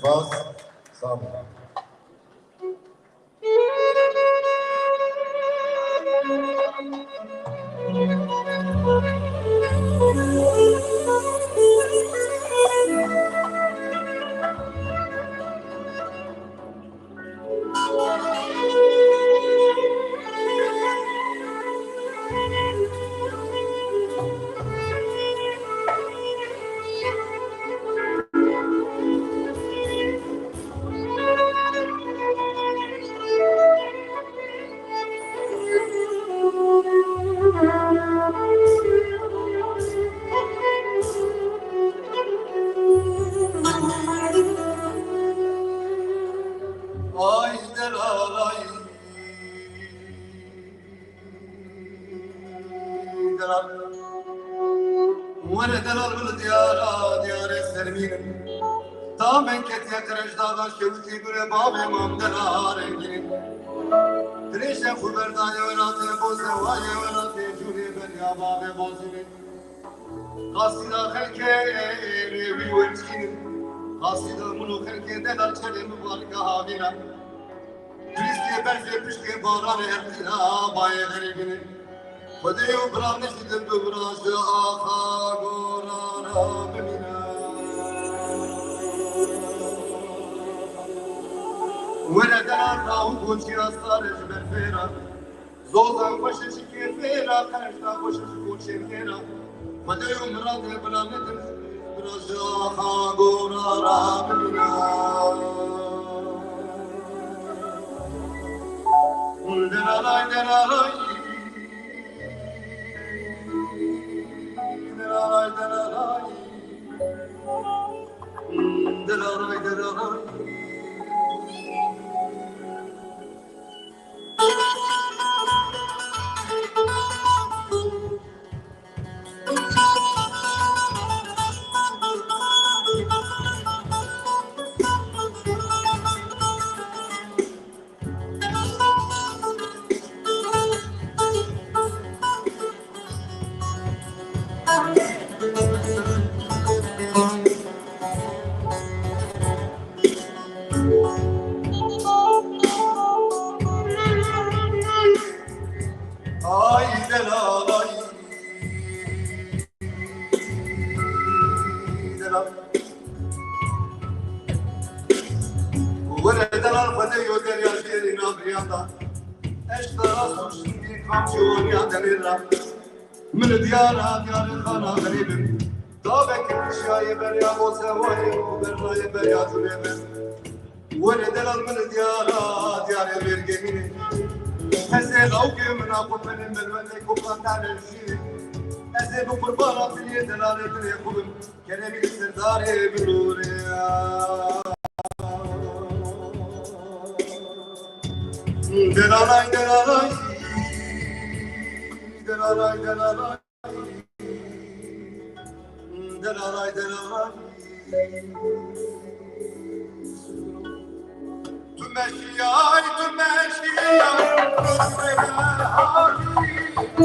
Spas. Sağ olun. Were delal min diyara, diyarê sermîn in. Tamen ketiye qereçdaxa şewitî gure bavê mam delal rengîn in. Dirêşe xwe berdaye welatê Boze, waye welatê cûrê beriya bavê Bozînê. Qasîda xelkê wî werçîn in. Qasîda min û xelkê delal çerê mibarika havîna. Rîskê berzê piştê baranê her tira bayê xerîbînê. Xwedê û bira min ji dil bibira ji axa gorana bimîne. Were delal ra û goçiya sare ji ber fêra. Zozan xweş e ji kêfê ra, qereçda xweş e ji goçê fêra. Xwedê û miradê bila nedim, bila ji axa gora ra bimîna. Delalay, delalay. Delalay, delalay. Delalay, delalay. Ay delal, ay delal. Were delal xwedê yo derya jêrê navriyan da. Eşta rast û şîrî kam ciwaniya demê ra. Min diyara diyarê xana xerîbim. Davek kişayê berya Boze wayê û berrayê berya cûrê min. Were delal min diyara diyarê mêrgê min e. Kesê lawkê min a xwe pelin belwendê koka tane jî. Ez ê bi qurbana dilê delalê dilê xwe bim. Keremî li serdarê bilûrê. Delalay, delalay. Delalay, delalay. Delalay, delalay. Tu meşiyay, tu meşiyay, tu meşiyay, tu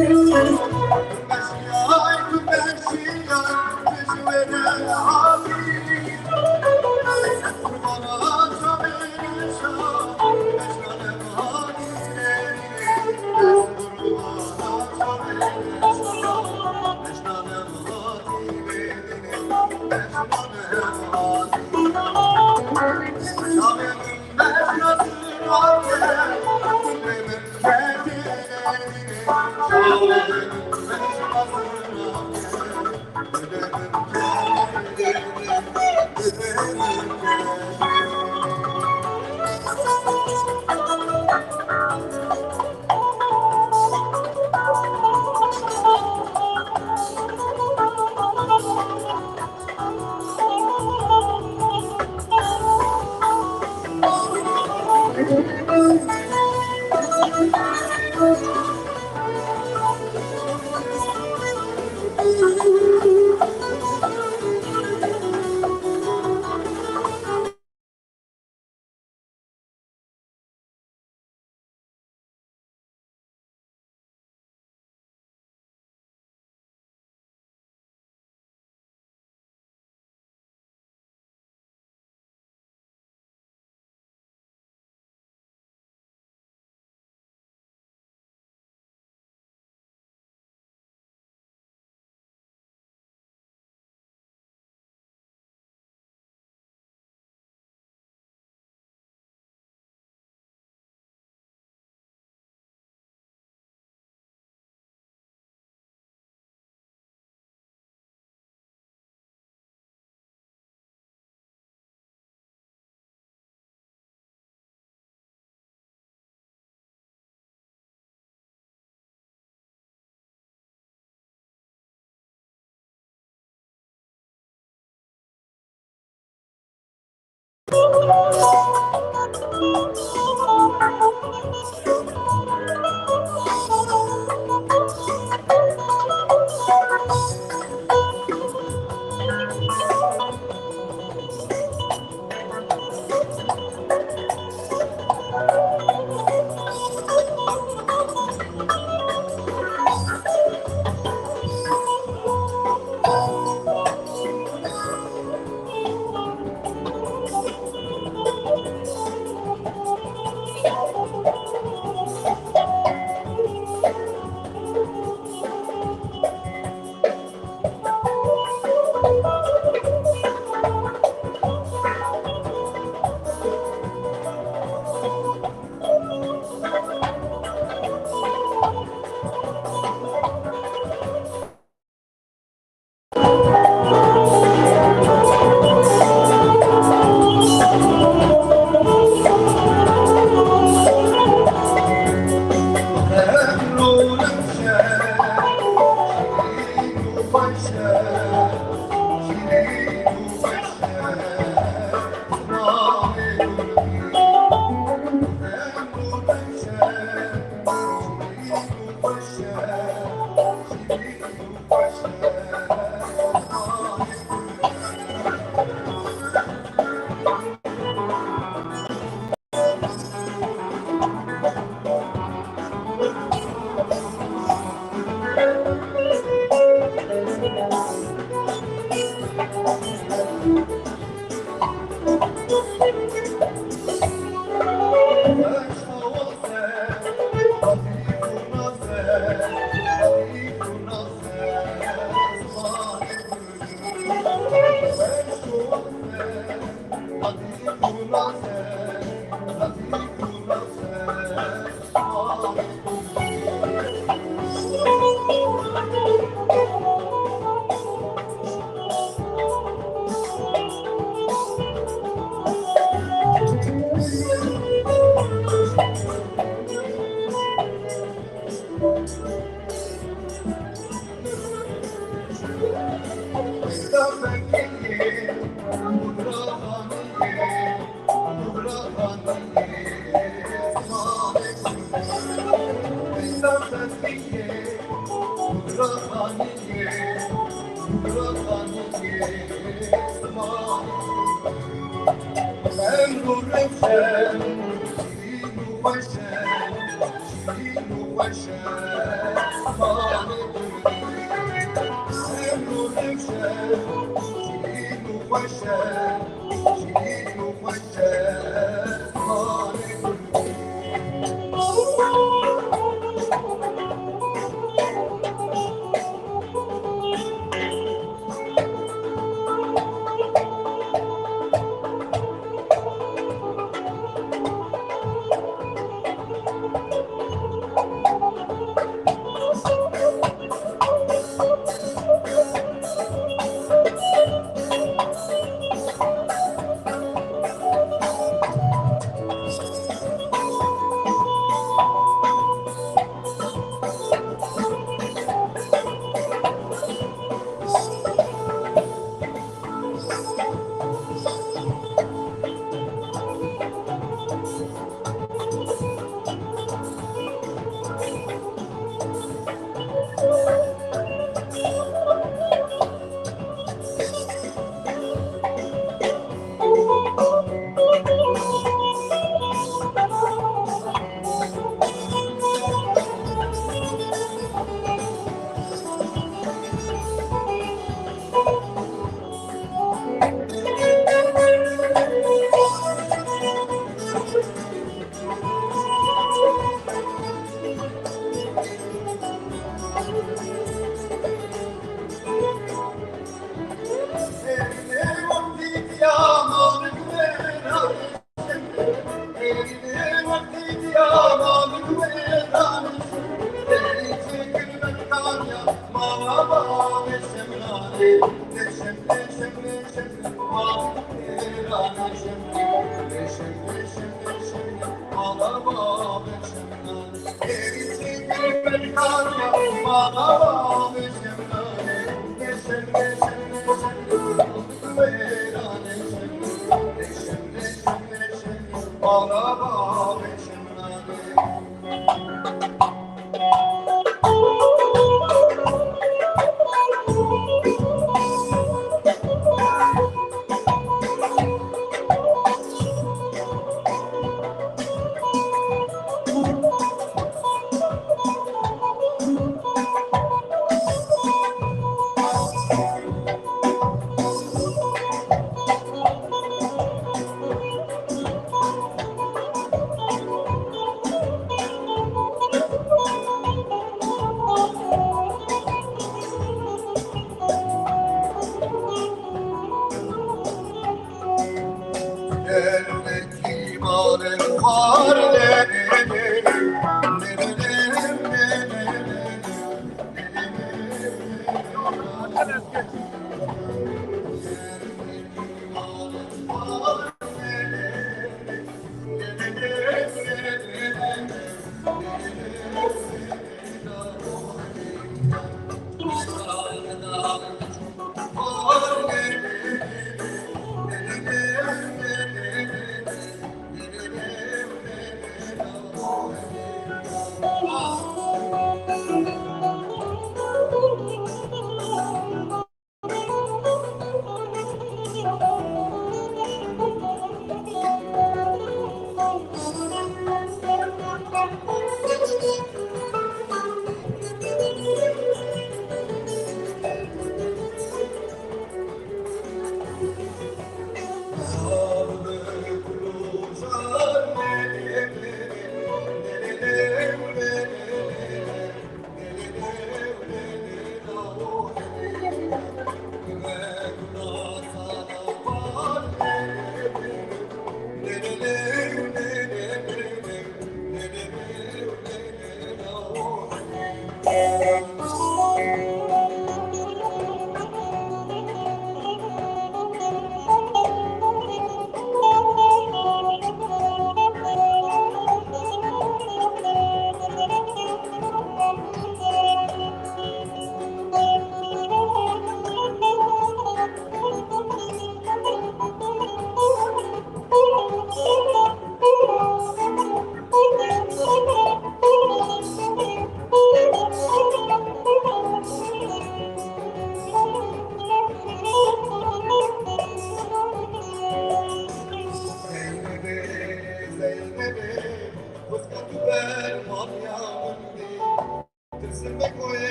meşiyay, tu meşiyay, tu meşiyay.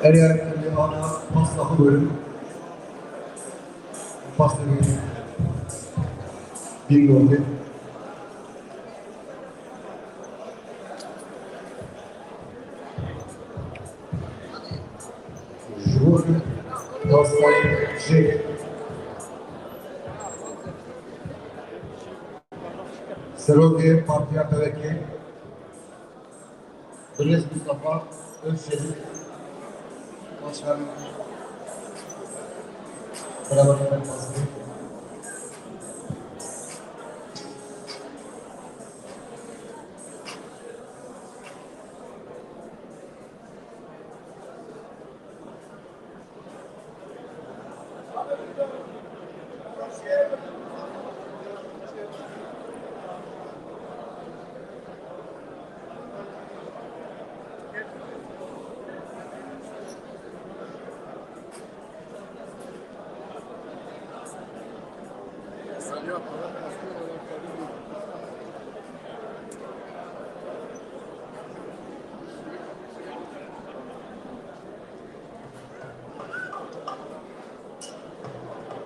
Erê, em ê ana pasta xwe bigirin. Pasta bigirin. Bingo. Ji bo pastayê jê. Serokê Partiya P D K, Birêz Mustafa Özçelik, Başkanım, beraber pastayê.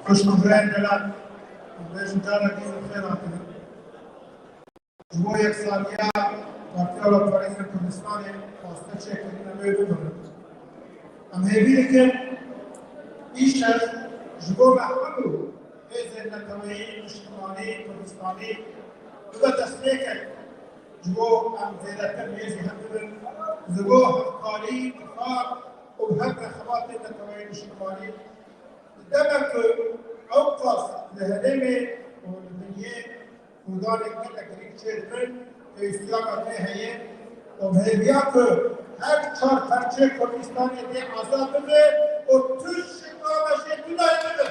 Xwişk û birayên delal, em bêjin carekî din xêr hatine. Ji bo yeksaliya Partiya Radikal Kurdistanê paste çêkirin, em ê bibirin. Em hêvî dikin îşev ji bo me hemû hêzên neteweyî, niştimanî, Kurdistanî bibe destpêkek. Ji bo em zêdetir hêzî hev bibin, ji bo hevkarî, tifaq û bi hev re xebatên neteweyî niştimanî. Di demek ku ew qas li herêmê û li dinyê Kurdanê gelek girîng çêdibin, pêwîstiya me pê heye û bi hêviya ku her çar perçê Kurdistanê dê azad bibe û tu şika me jê tune bibe.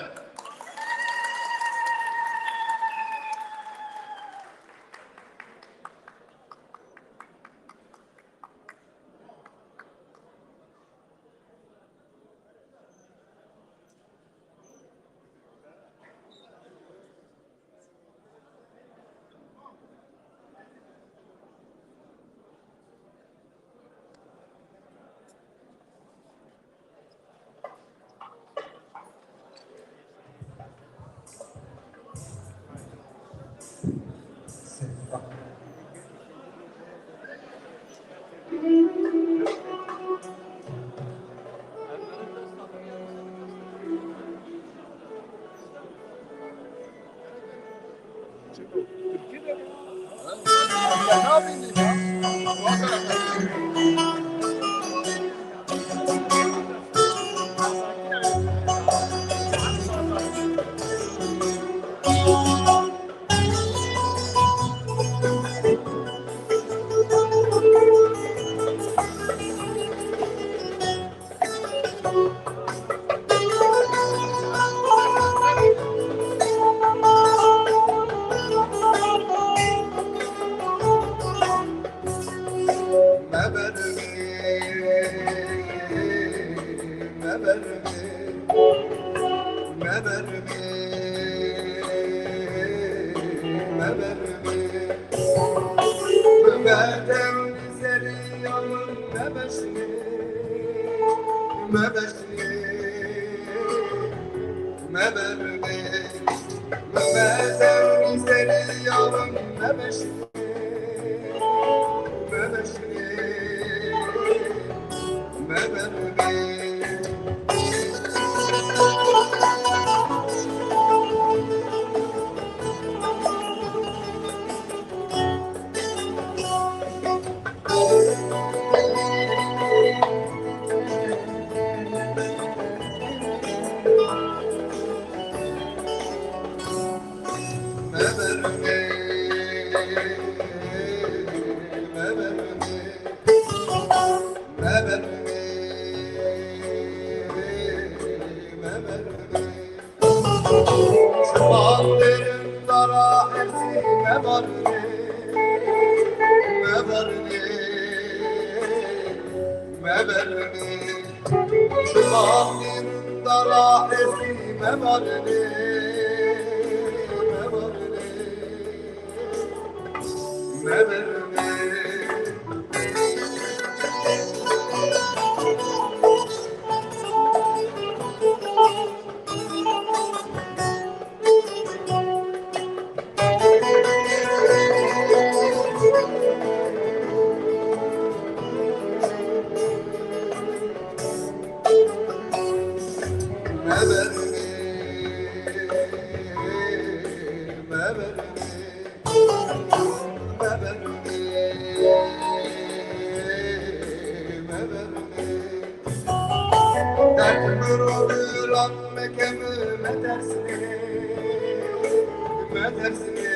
Me tersine,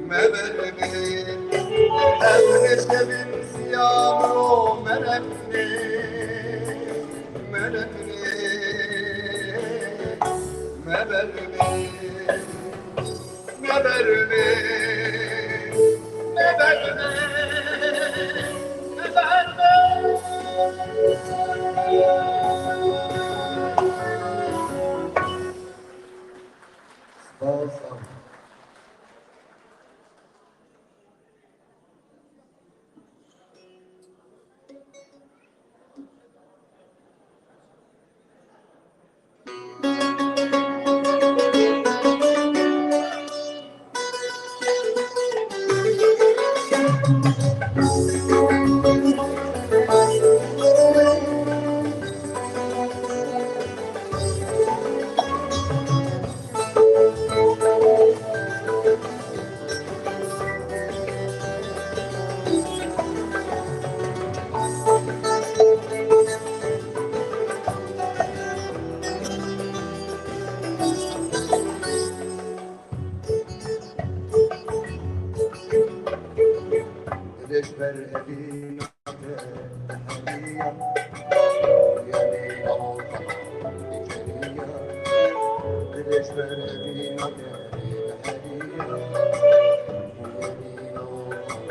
me berine. Ez neşkevim siya miro, me berine, me berine, me berine. Me berine, me berine, me berine. Spas, spas. Dilê ji ber evîna te diheriya, yanî ewqan dikeriya. Dilê ji ber evîna te diheriya,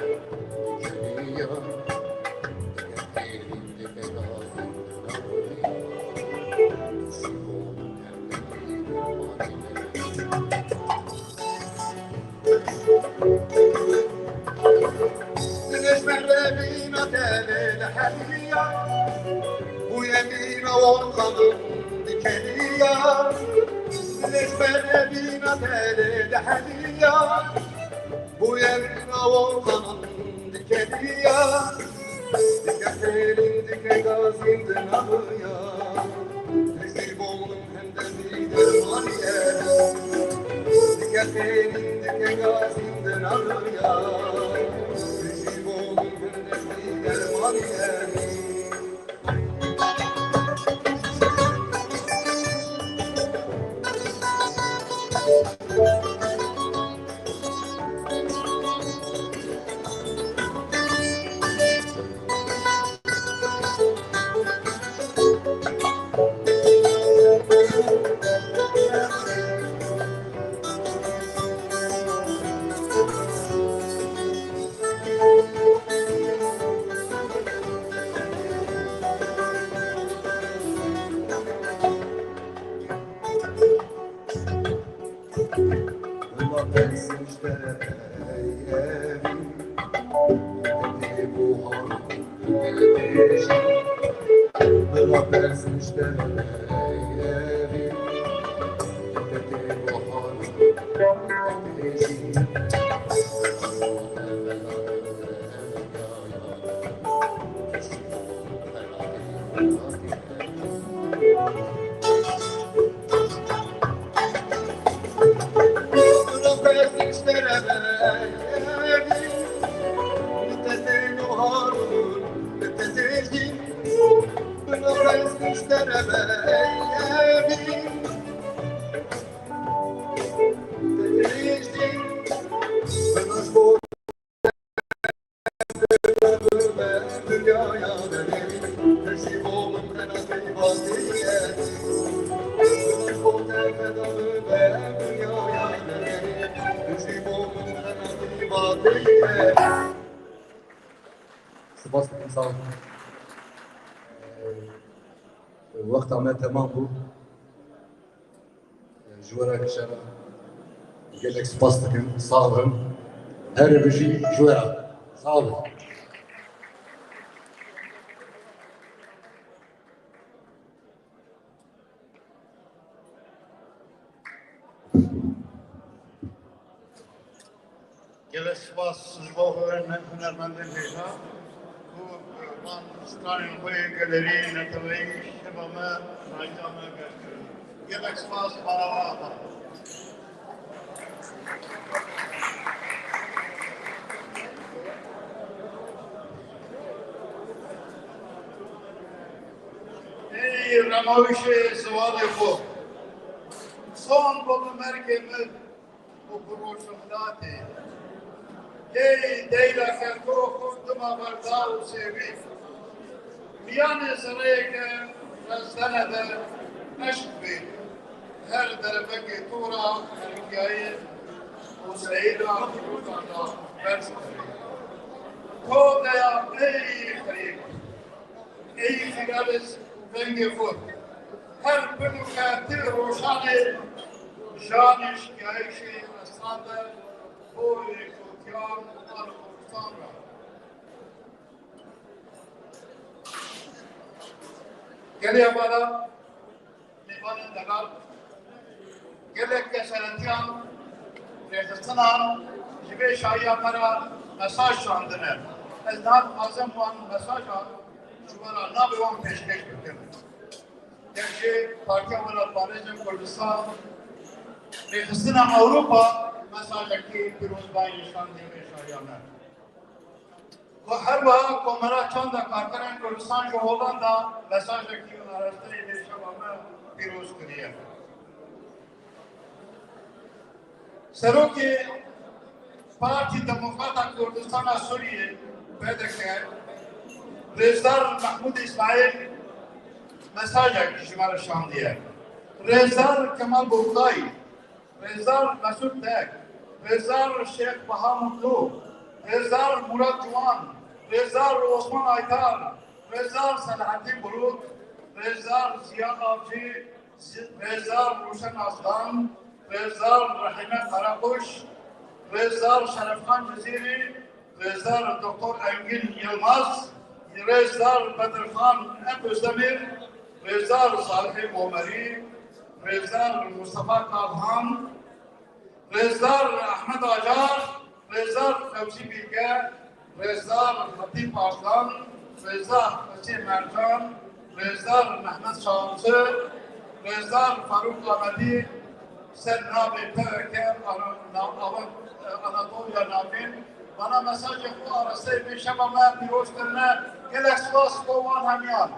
yanî ewqan dikeriya. Diger têrî dike gazî nabûyî. Dilê ji ber evîna te lê diheriya, bûye mîna wan xadim dikeriya. Dilê ji ber evîna te lê diheriya, bûye mîna wan xadim dikeriya. Dike xêrîn dike gazîn di nabûya. Tijî bo min hindê bî dermanî ye. Dike xêrîn dike gazîn di nabûya. Tijî bo min hindê bî dermanî ye. Bila persin ji te re ey evî, te tê buhar û te tê jî. Bila persin ji te re ey evî, te tê buhar û te tê jî. Spas dikim, sağ olun. Ee, wexta me temam bû. Ji we re kişe re gelek spas dikim. Sağ olun. Her bijî ji we re. Sağ olun. Gelek spas ji bo huner-, hunermendên hêja ku van stranên xwe yê gelerî neteweyî şeva me, nayîta me geş kirin. Gelek spas, Barawa Ata. Ey Remayişê ziwanê xwe. Son bo bi mergê min û bi rojhilatê. Ey deyra kerkora xwe dima berda û sêwî. Miyanê zireyeke rezdene de eşq bê. Her derebekê to ra herikiyayê û seyra xirûka da berz bê. To deya ey xirêk. Ey xirabê vengê xwe. Her bin û xetir roşanê janê şikayişê eslan de bo lêkotiyan û Kurdistan ra. Gelê hevala, mêvanên delal, gelek keseretiyan, rêxistinan ji vê şahiya me re mesaj şandine. Ez niha dixwazim wan mesajan ji we re navê wan pêşkêş bikim. Yek ji Partiya Welatparêzên Kurdistan, Rêxistina Ewropa mesajekî pîrozbayî şandiye vê şahiya me. Ku her wiha Komela Çanda Karkerên Kurdistan ji Holanda mesajekî arasteya vê şeva me pîroz kiriye. Serokê Partî Demokrata Kurdistana Sûriyê, P D K, Rêzdar Mehmûd Îsmaîl mesajek ji me re şandiye. Rêzdar Kemal Boktay, Rêzdar Mesûd Tek, Rêzdar Şêx Baha Mutlu, Rêzdar Murat Ciwan, Rêzdar Osman Aytar, Rêzdar Selahattin Bulut, Rêzdar Ziya Avcı, Rêzdar Rûşen Aslan, Rêzdar Rehîme Karakuş, Rêzdar Şerefxan Cizîrî, Rêzdar Doktor Engin Yilmaz, Rêzdar Bedirxan Özdemir, Rêzdar Salihê Omerî, Rêzdar Mustafa Kalhan, Rêzdar Ehmed Acar, Rêzdar Fevzî Bilge, Rêzdar Hatîp Arslan, Rêzdar Hesê Mercan, Rêzdar Mehmet Şansî, Rêzdar Farûk Amedî, ser navê P K K Ana-, Na-, Ana-, Anatoliya Navîn, bana mesajê xwe arasteyê vê şeva me pîroz kirine. Gelek spas bo wan hemiyan.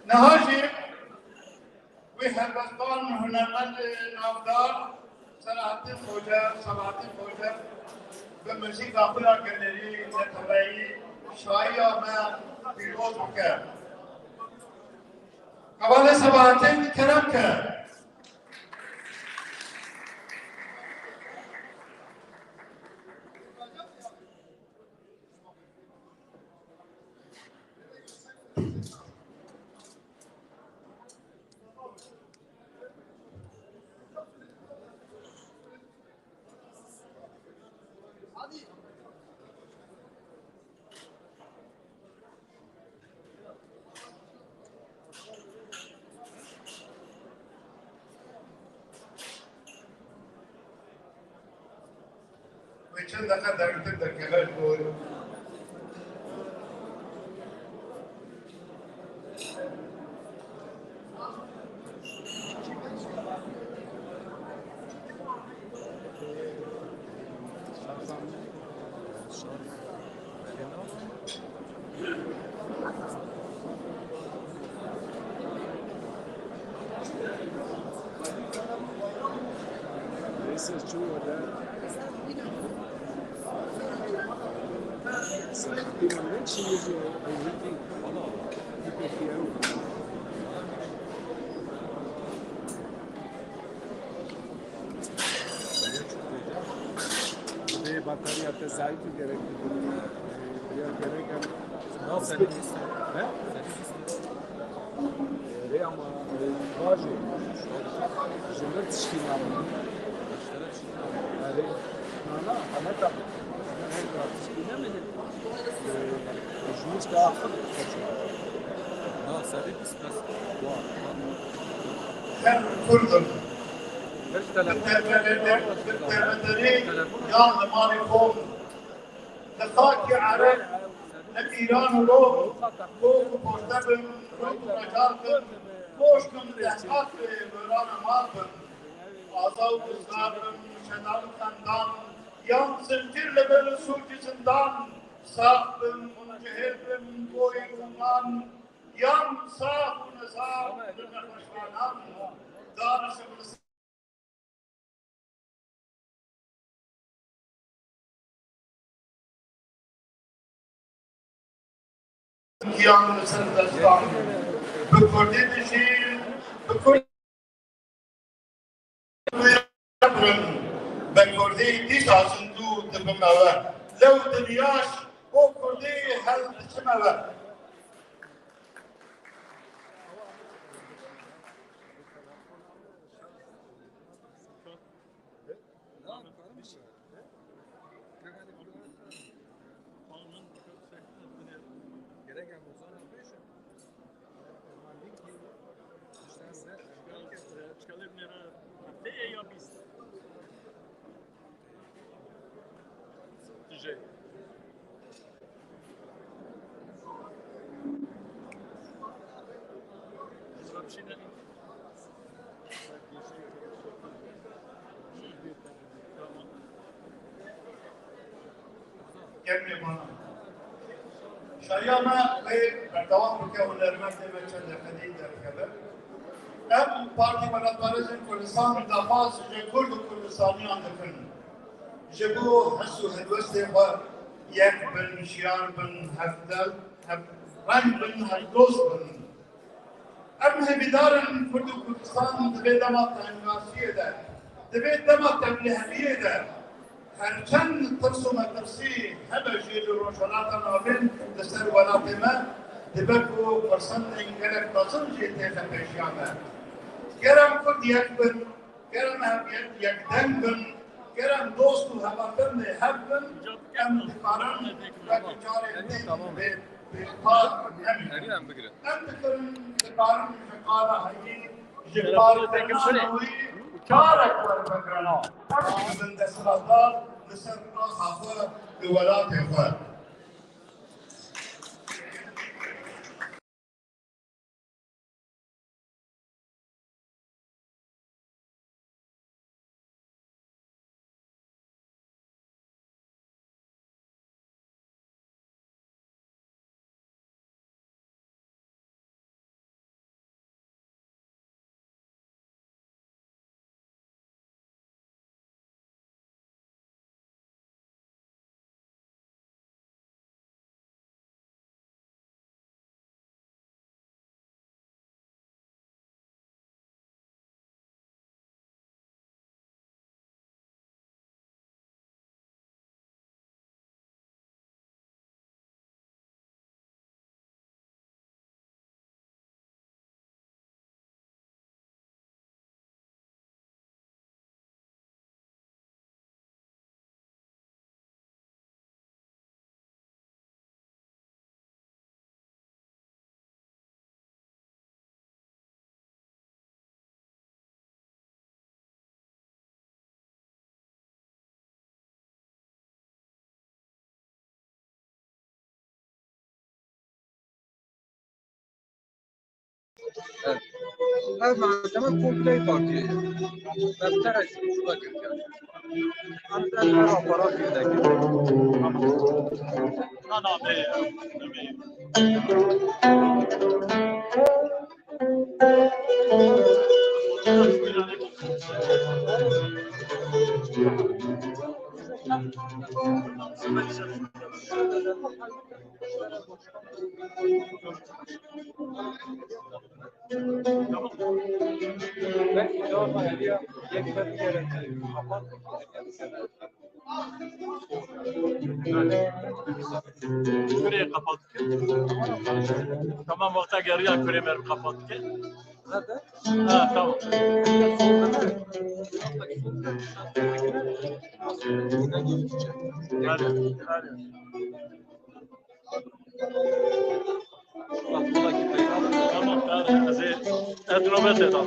Niha jî wî helbestvan, hunermend navdar Selahattin Xoce, Selahattin Xoce bi muzîka xwe ya gelerî neteweyî şahiya me pîroz bike. Hevalê Selahattin, kerem ke. Wê çend deqe dergtir derkeve ji bo Neyse, çoğu da Selahattin Ahmet şimdi diyor, I think. Batarya te zayıf gerek. Ya gerek. Nasıl? He? Erê, ama, e, bajê. Ji vir tişkî nabin. Erê, nana, heme tabi. Tişkî nemînin. E, ji min ka axir. Na, serî bîst bes. Wa. Her Kurd in. Bi derbederî, bi derbederî yan li malê xwe. Li xakê Ereb, li Îran û Rûs, kok û poşte bin, rût û recar bin, koşk bin, dehqat bi wêrana mal bin, aza û rizgar bin, şeda û xendan, Yan zincîr li ber sûcî zindan, sax bin, cihêl bin, boyê guman, yan sax û nezax li nexweşxanan, dan şibistan. Yan li ser destan. Bi kurdî dijî, bi kurdî birin. Bi kurdî dîsa zindû dibime we. Lew dinyaj bo kurdî hel diçime we. Şariya me wê berdewam bike, hunermendê me çend deqe din derkeve. Em Partî Welatparêzên Kurdistan daxwaz ji Kurd û Kurdistaniyan dikin. Ji bo hes û helwestê xwe yek bin, şiyar bin, hevdel, hev reng bin, hevdost bin. Em hêvîdar in Kurd û Kurdistan di vê dema tengasiyê de, di vê dema tevliheviyê de, her çend tirs û metirsî hebe jî li Rojhilata Navîn li ser welatê me, dibe ku firsendên gelek mezin jî têxe pêşiya me. Ger em Kurd yek bin, ger em hev yek, yekdeng bin, ger em dost û hevalbendê hev bin, em dikarin wek carê din bê, bê par nebin. Em dikirin, dikarin ji qala heyî, ji parkirina navî carek werbigirin. Em jî bibin desthilatdar li ser axa xwe, li welatê xwe. Evet. Her malzeme komple partiye. Deftere şuna girdi yani. Antenler aparat yedek. Tamam. Tamam, e, e, Kurê qepat dike. Tamam, wexta geriya kurê me qepat dike. Ha, tamam. Hadi, hadi. Tamam, tamam. Ez ê, ez nobetê de.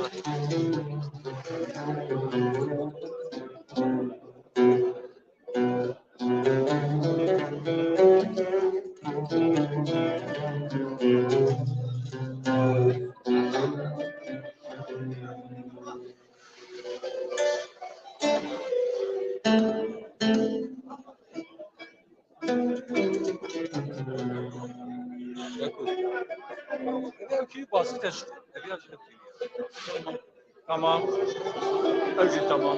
Tamam. Ew jî tamam.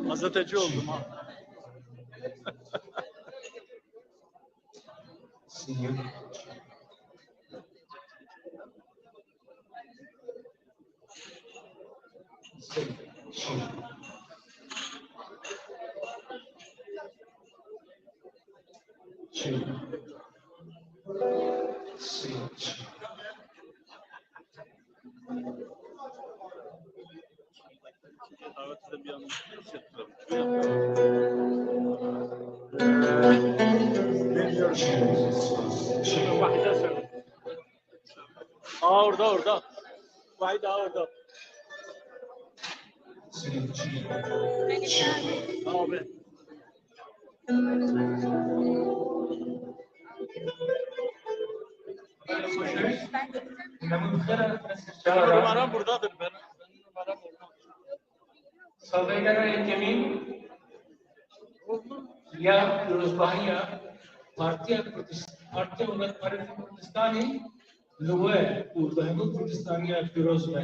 Gazeteci oldum ha. Aa, orada, orada. Vahit, aa, orada. Abi. Benim numaram buradadır. Benim, benim numaram orada. Salvegera yekemîn ya pîrozbahiya Partiya Kurdis-, Partiya Welatparêzê Kurdistanê li we û li hemû Kurdistaniya pîroz be.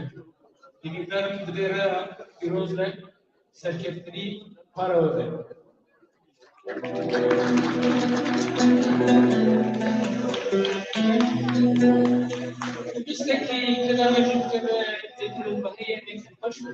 Hêvîdarim di vê rêya pîroz ve serkeftinî Para wê. Pistekî kenara jî dikeve, têkilin bahiyê nêkin xweş bû.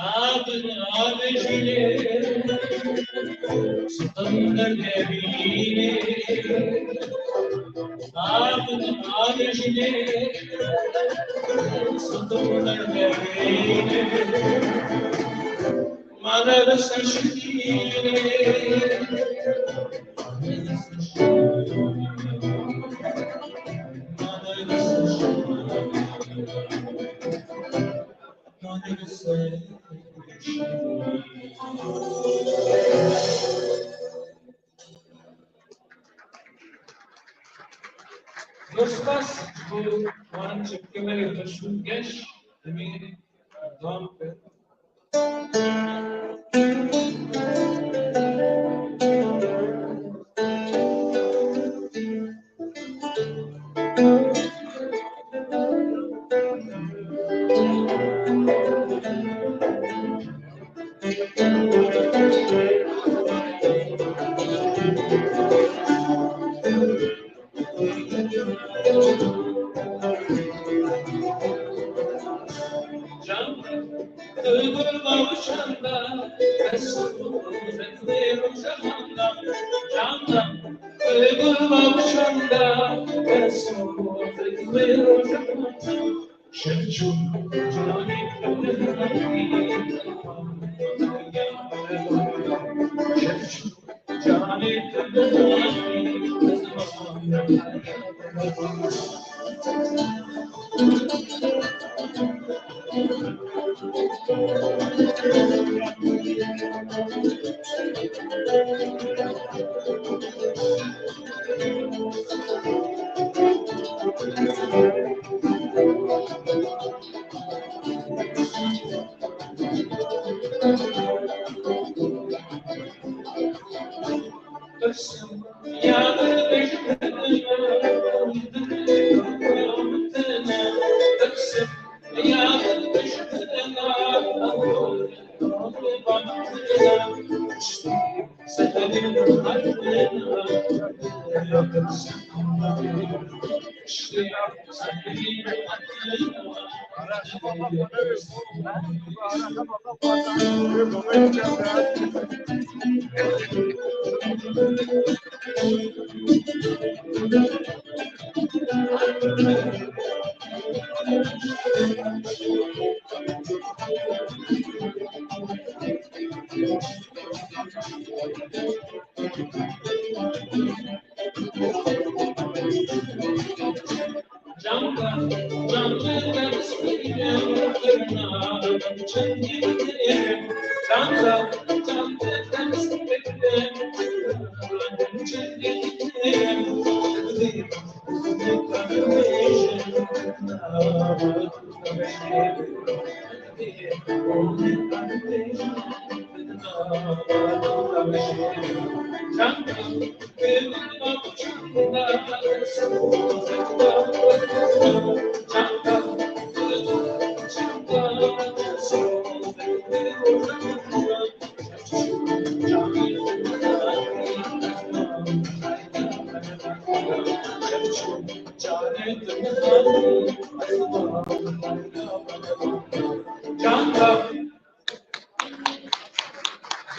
Sabin avejîne, sitim derdebîne. Sabin avejîne, sitim derdebîne. Mane li ser şirîne. Mane li ser şirîne. Zor spas ji bo wan çepkemerê xweş û geş, em ê dewam bikin.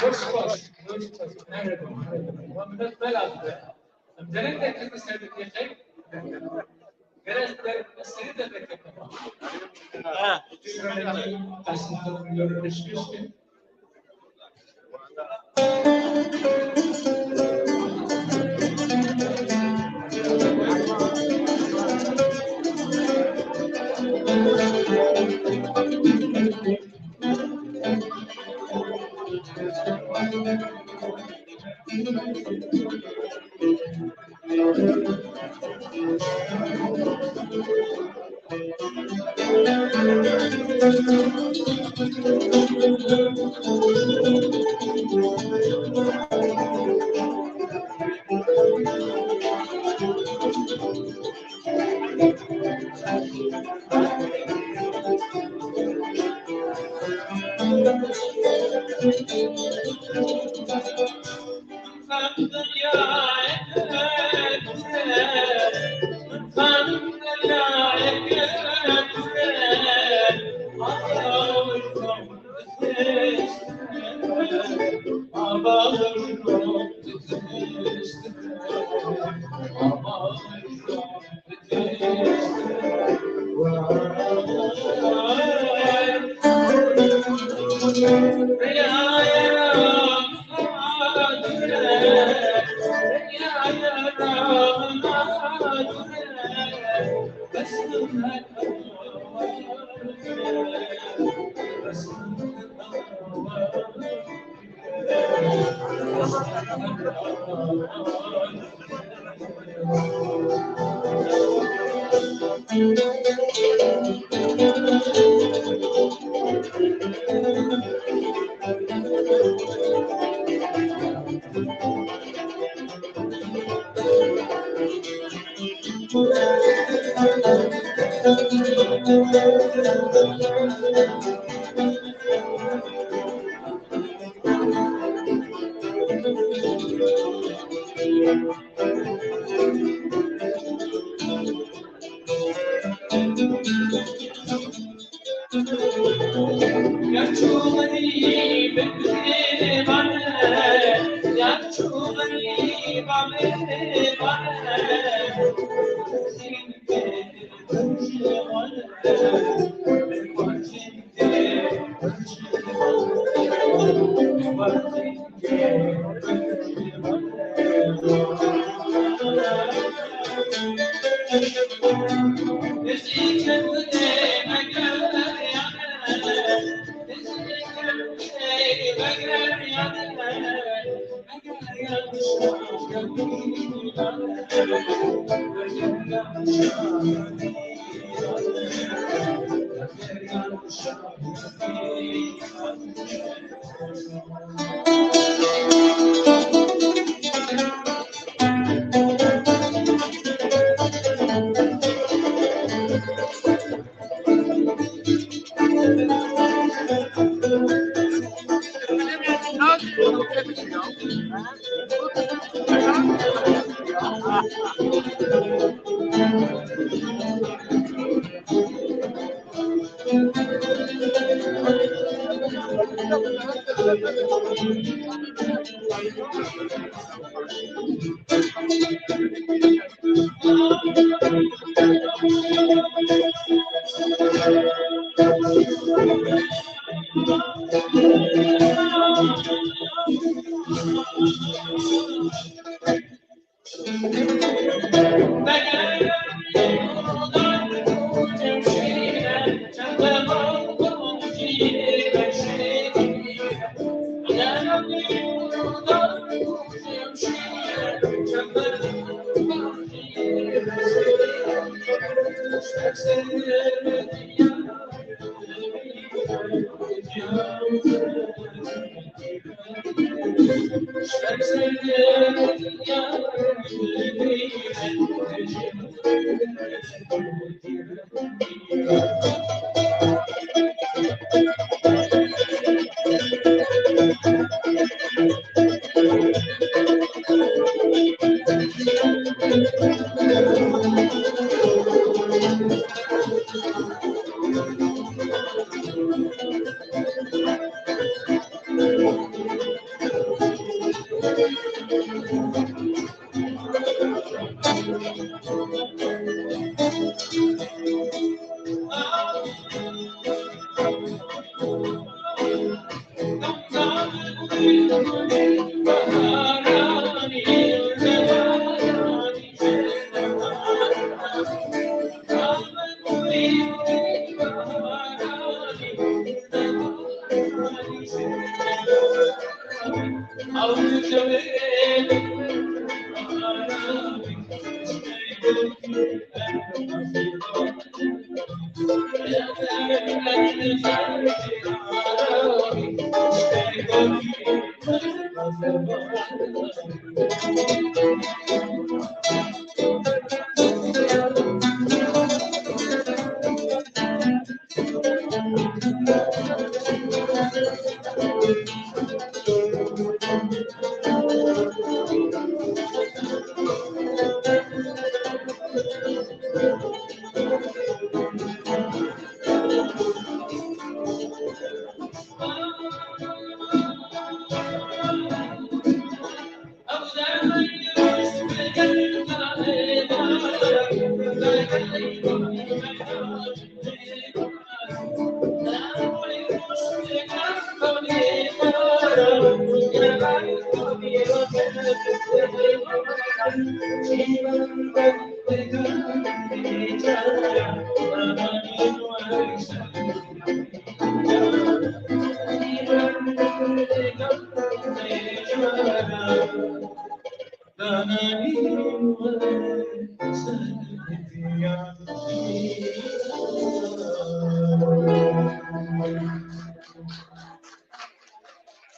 Zor spas, zor spas. Merhaba, merhaba. Muhammed Berat be. Em derek de kırmızı sevdik diye şey. Gerek de seni de bekletme. Ha. Şöyle bir kasım yorulmuş.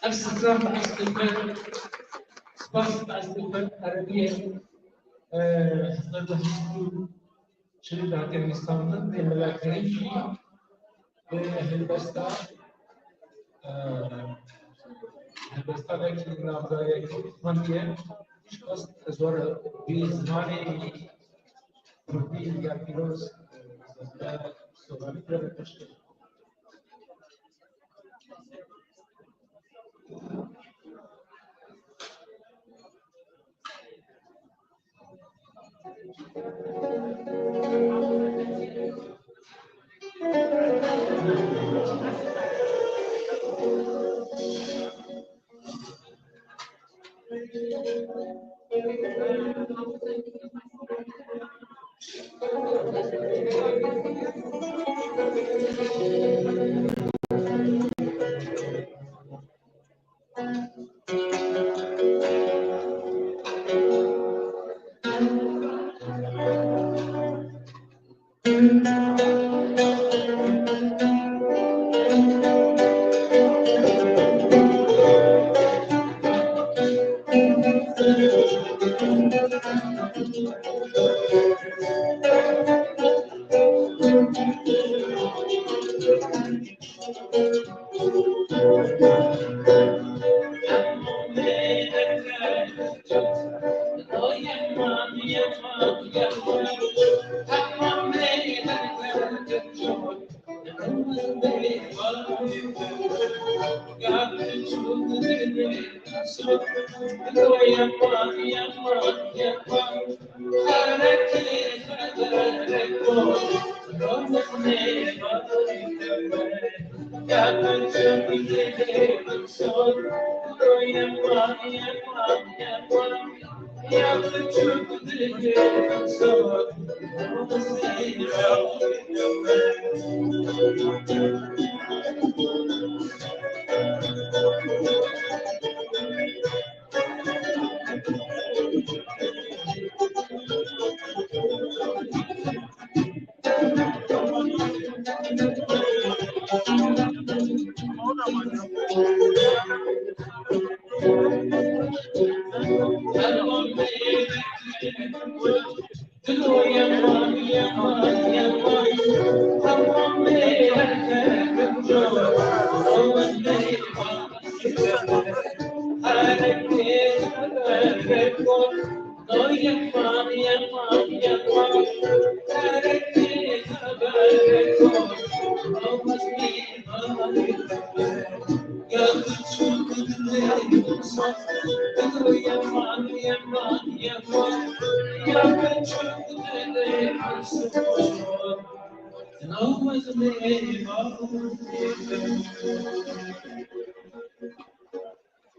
Ev sitra bi eşqê xwe, spas bi eşqê xwe, erebiyê, e, hezar û neh sed û çil û du hatiye nivîsandin, lê Mela Kerîm jî bi helbesta, e, helbesta vekî navdayekî xwendiye. Şikast ez were bi zimanê kurdî ya pîroz, e, sobanî re pêşkêş.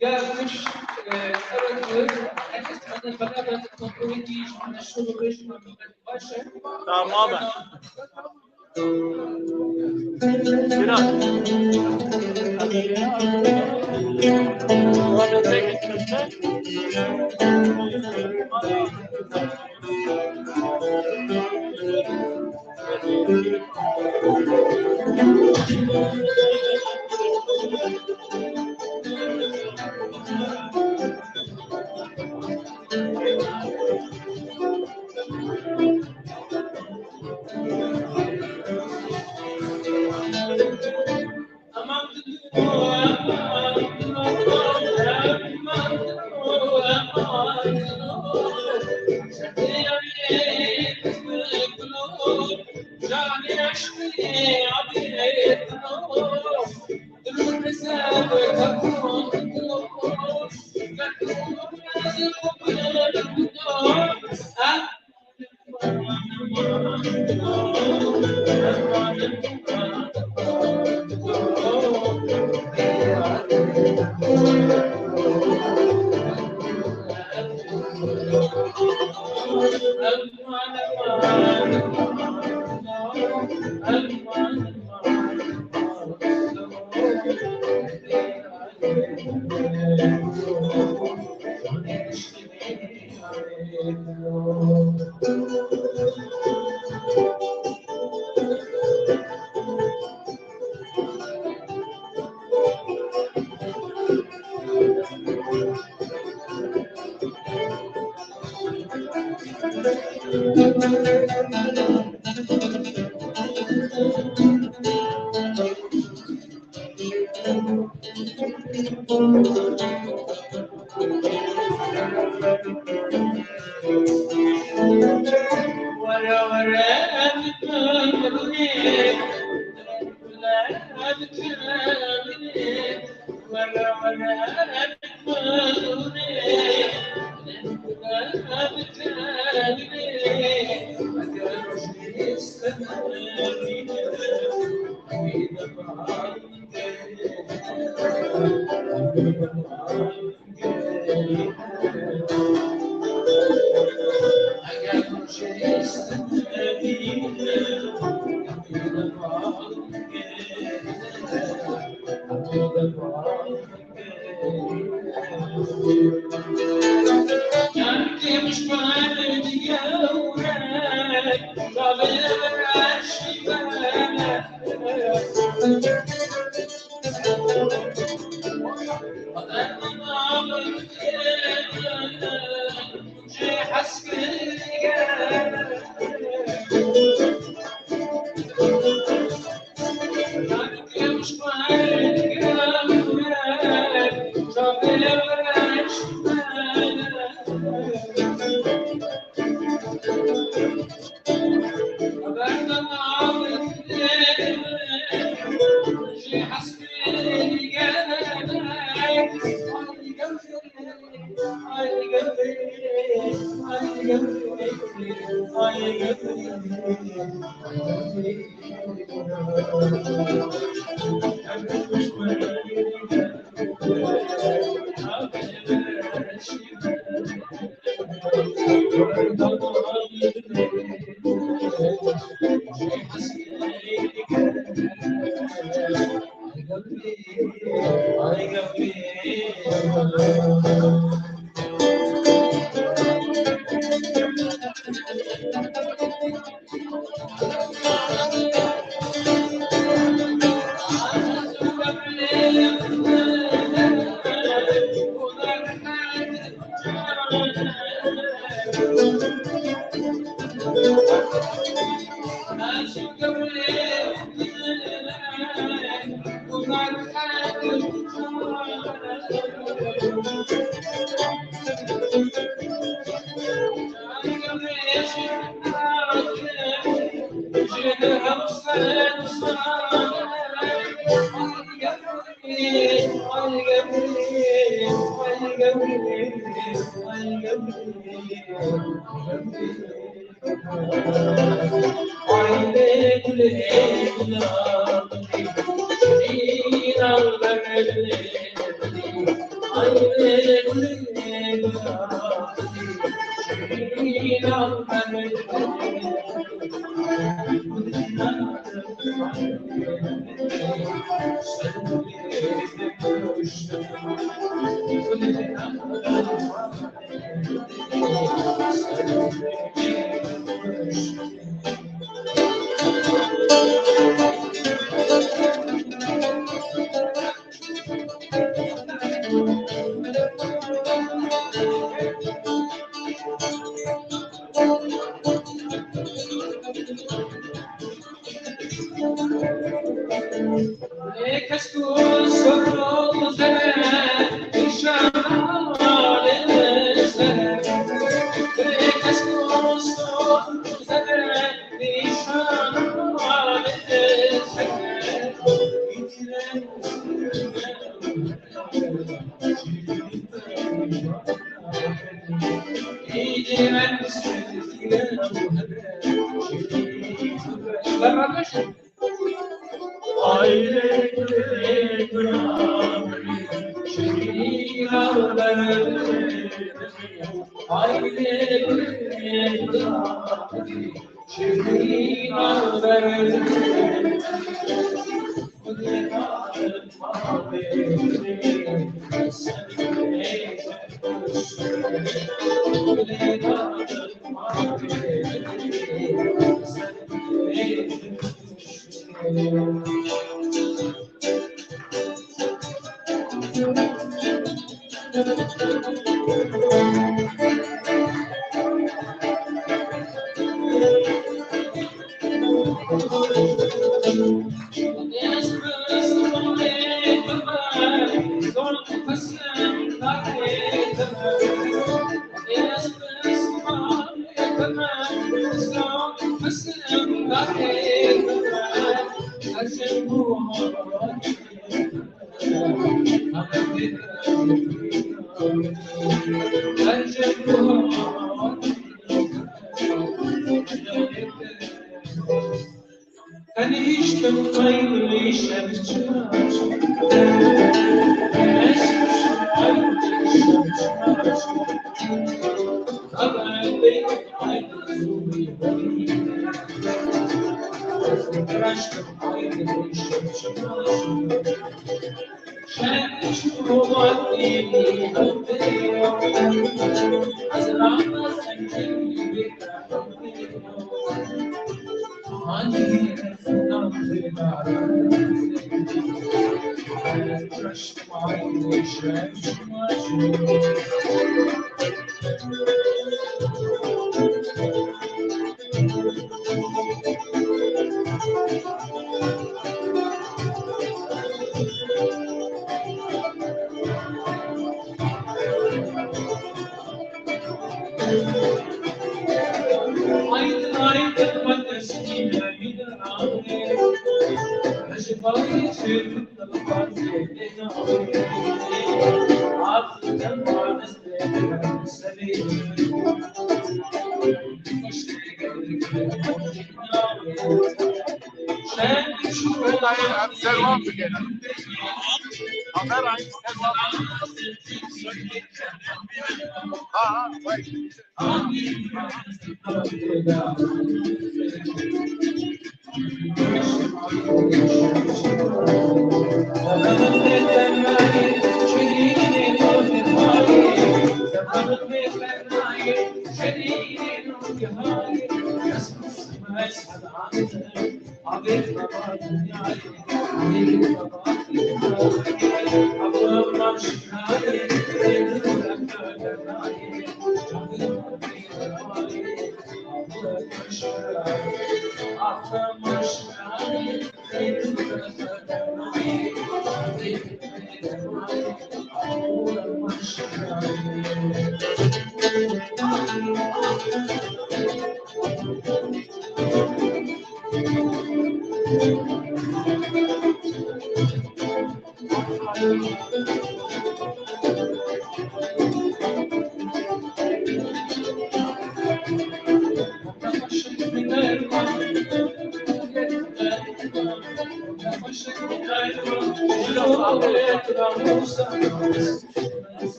Gelmiş, e, evet, herkes benden beraber kontrol edeceğiz. Bana şunu ve şunu baş. Tamam abi. Biraz.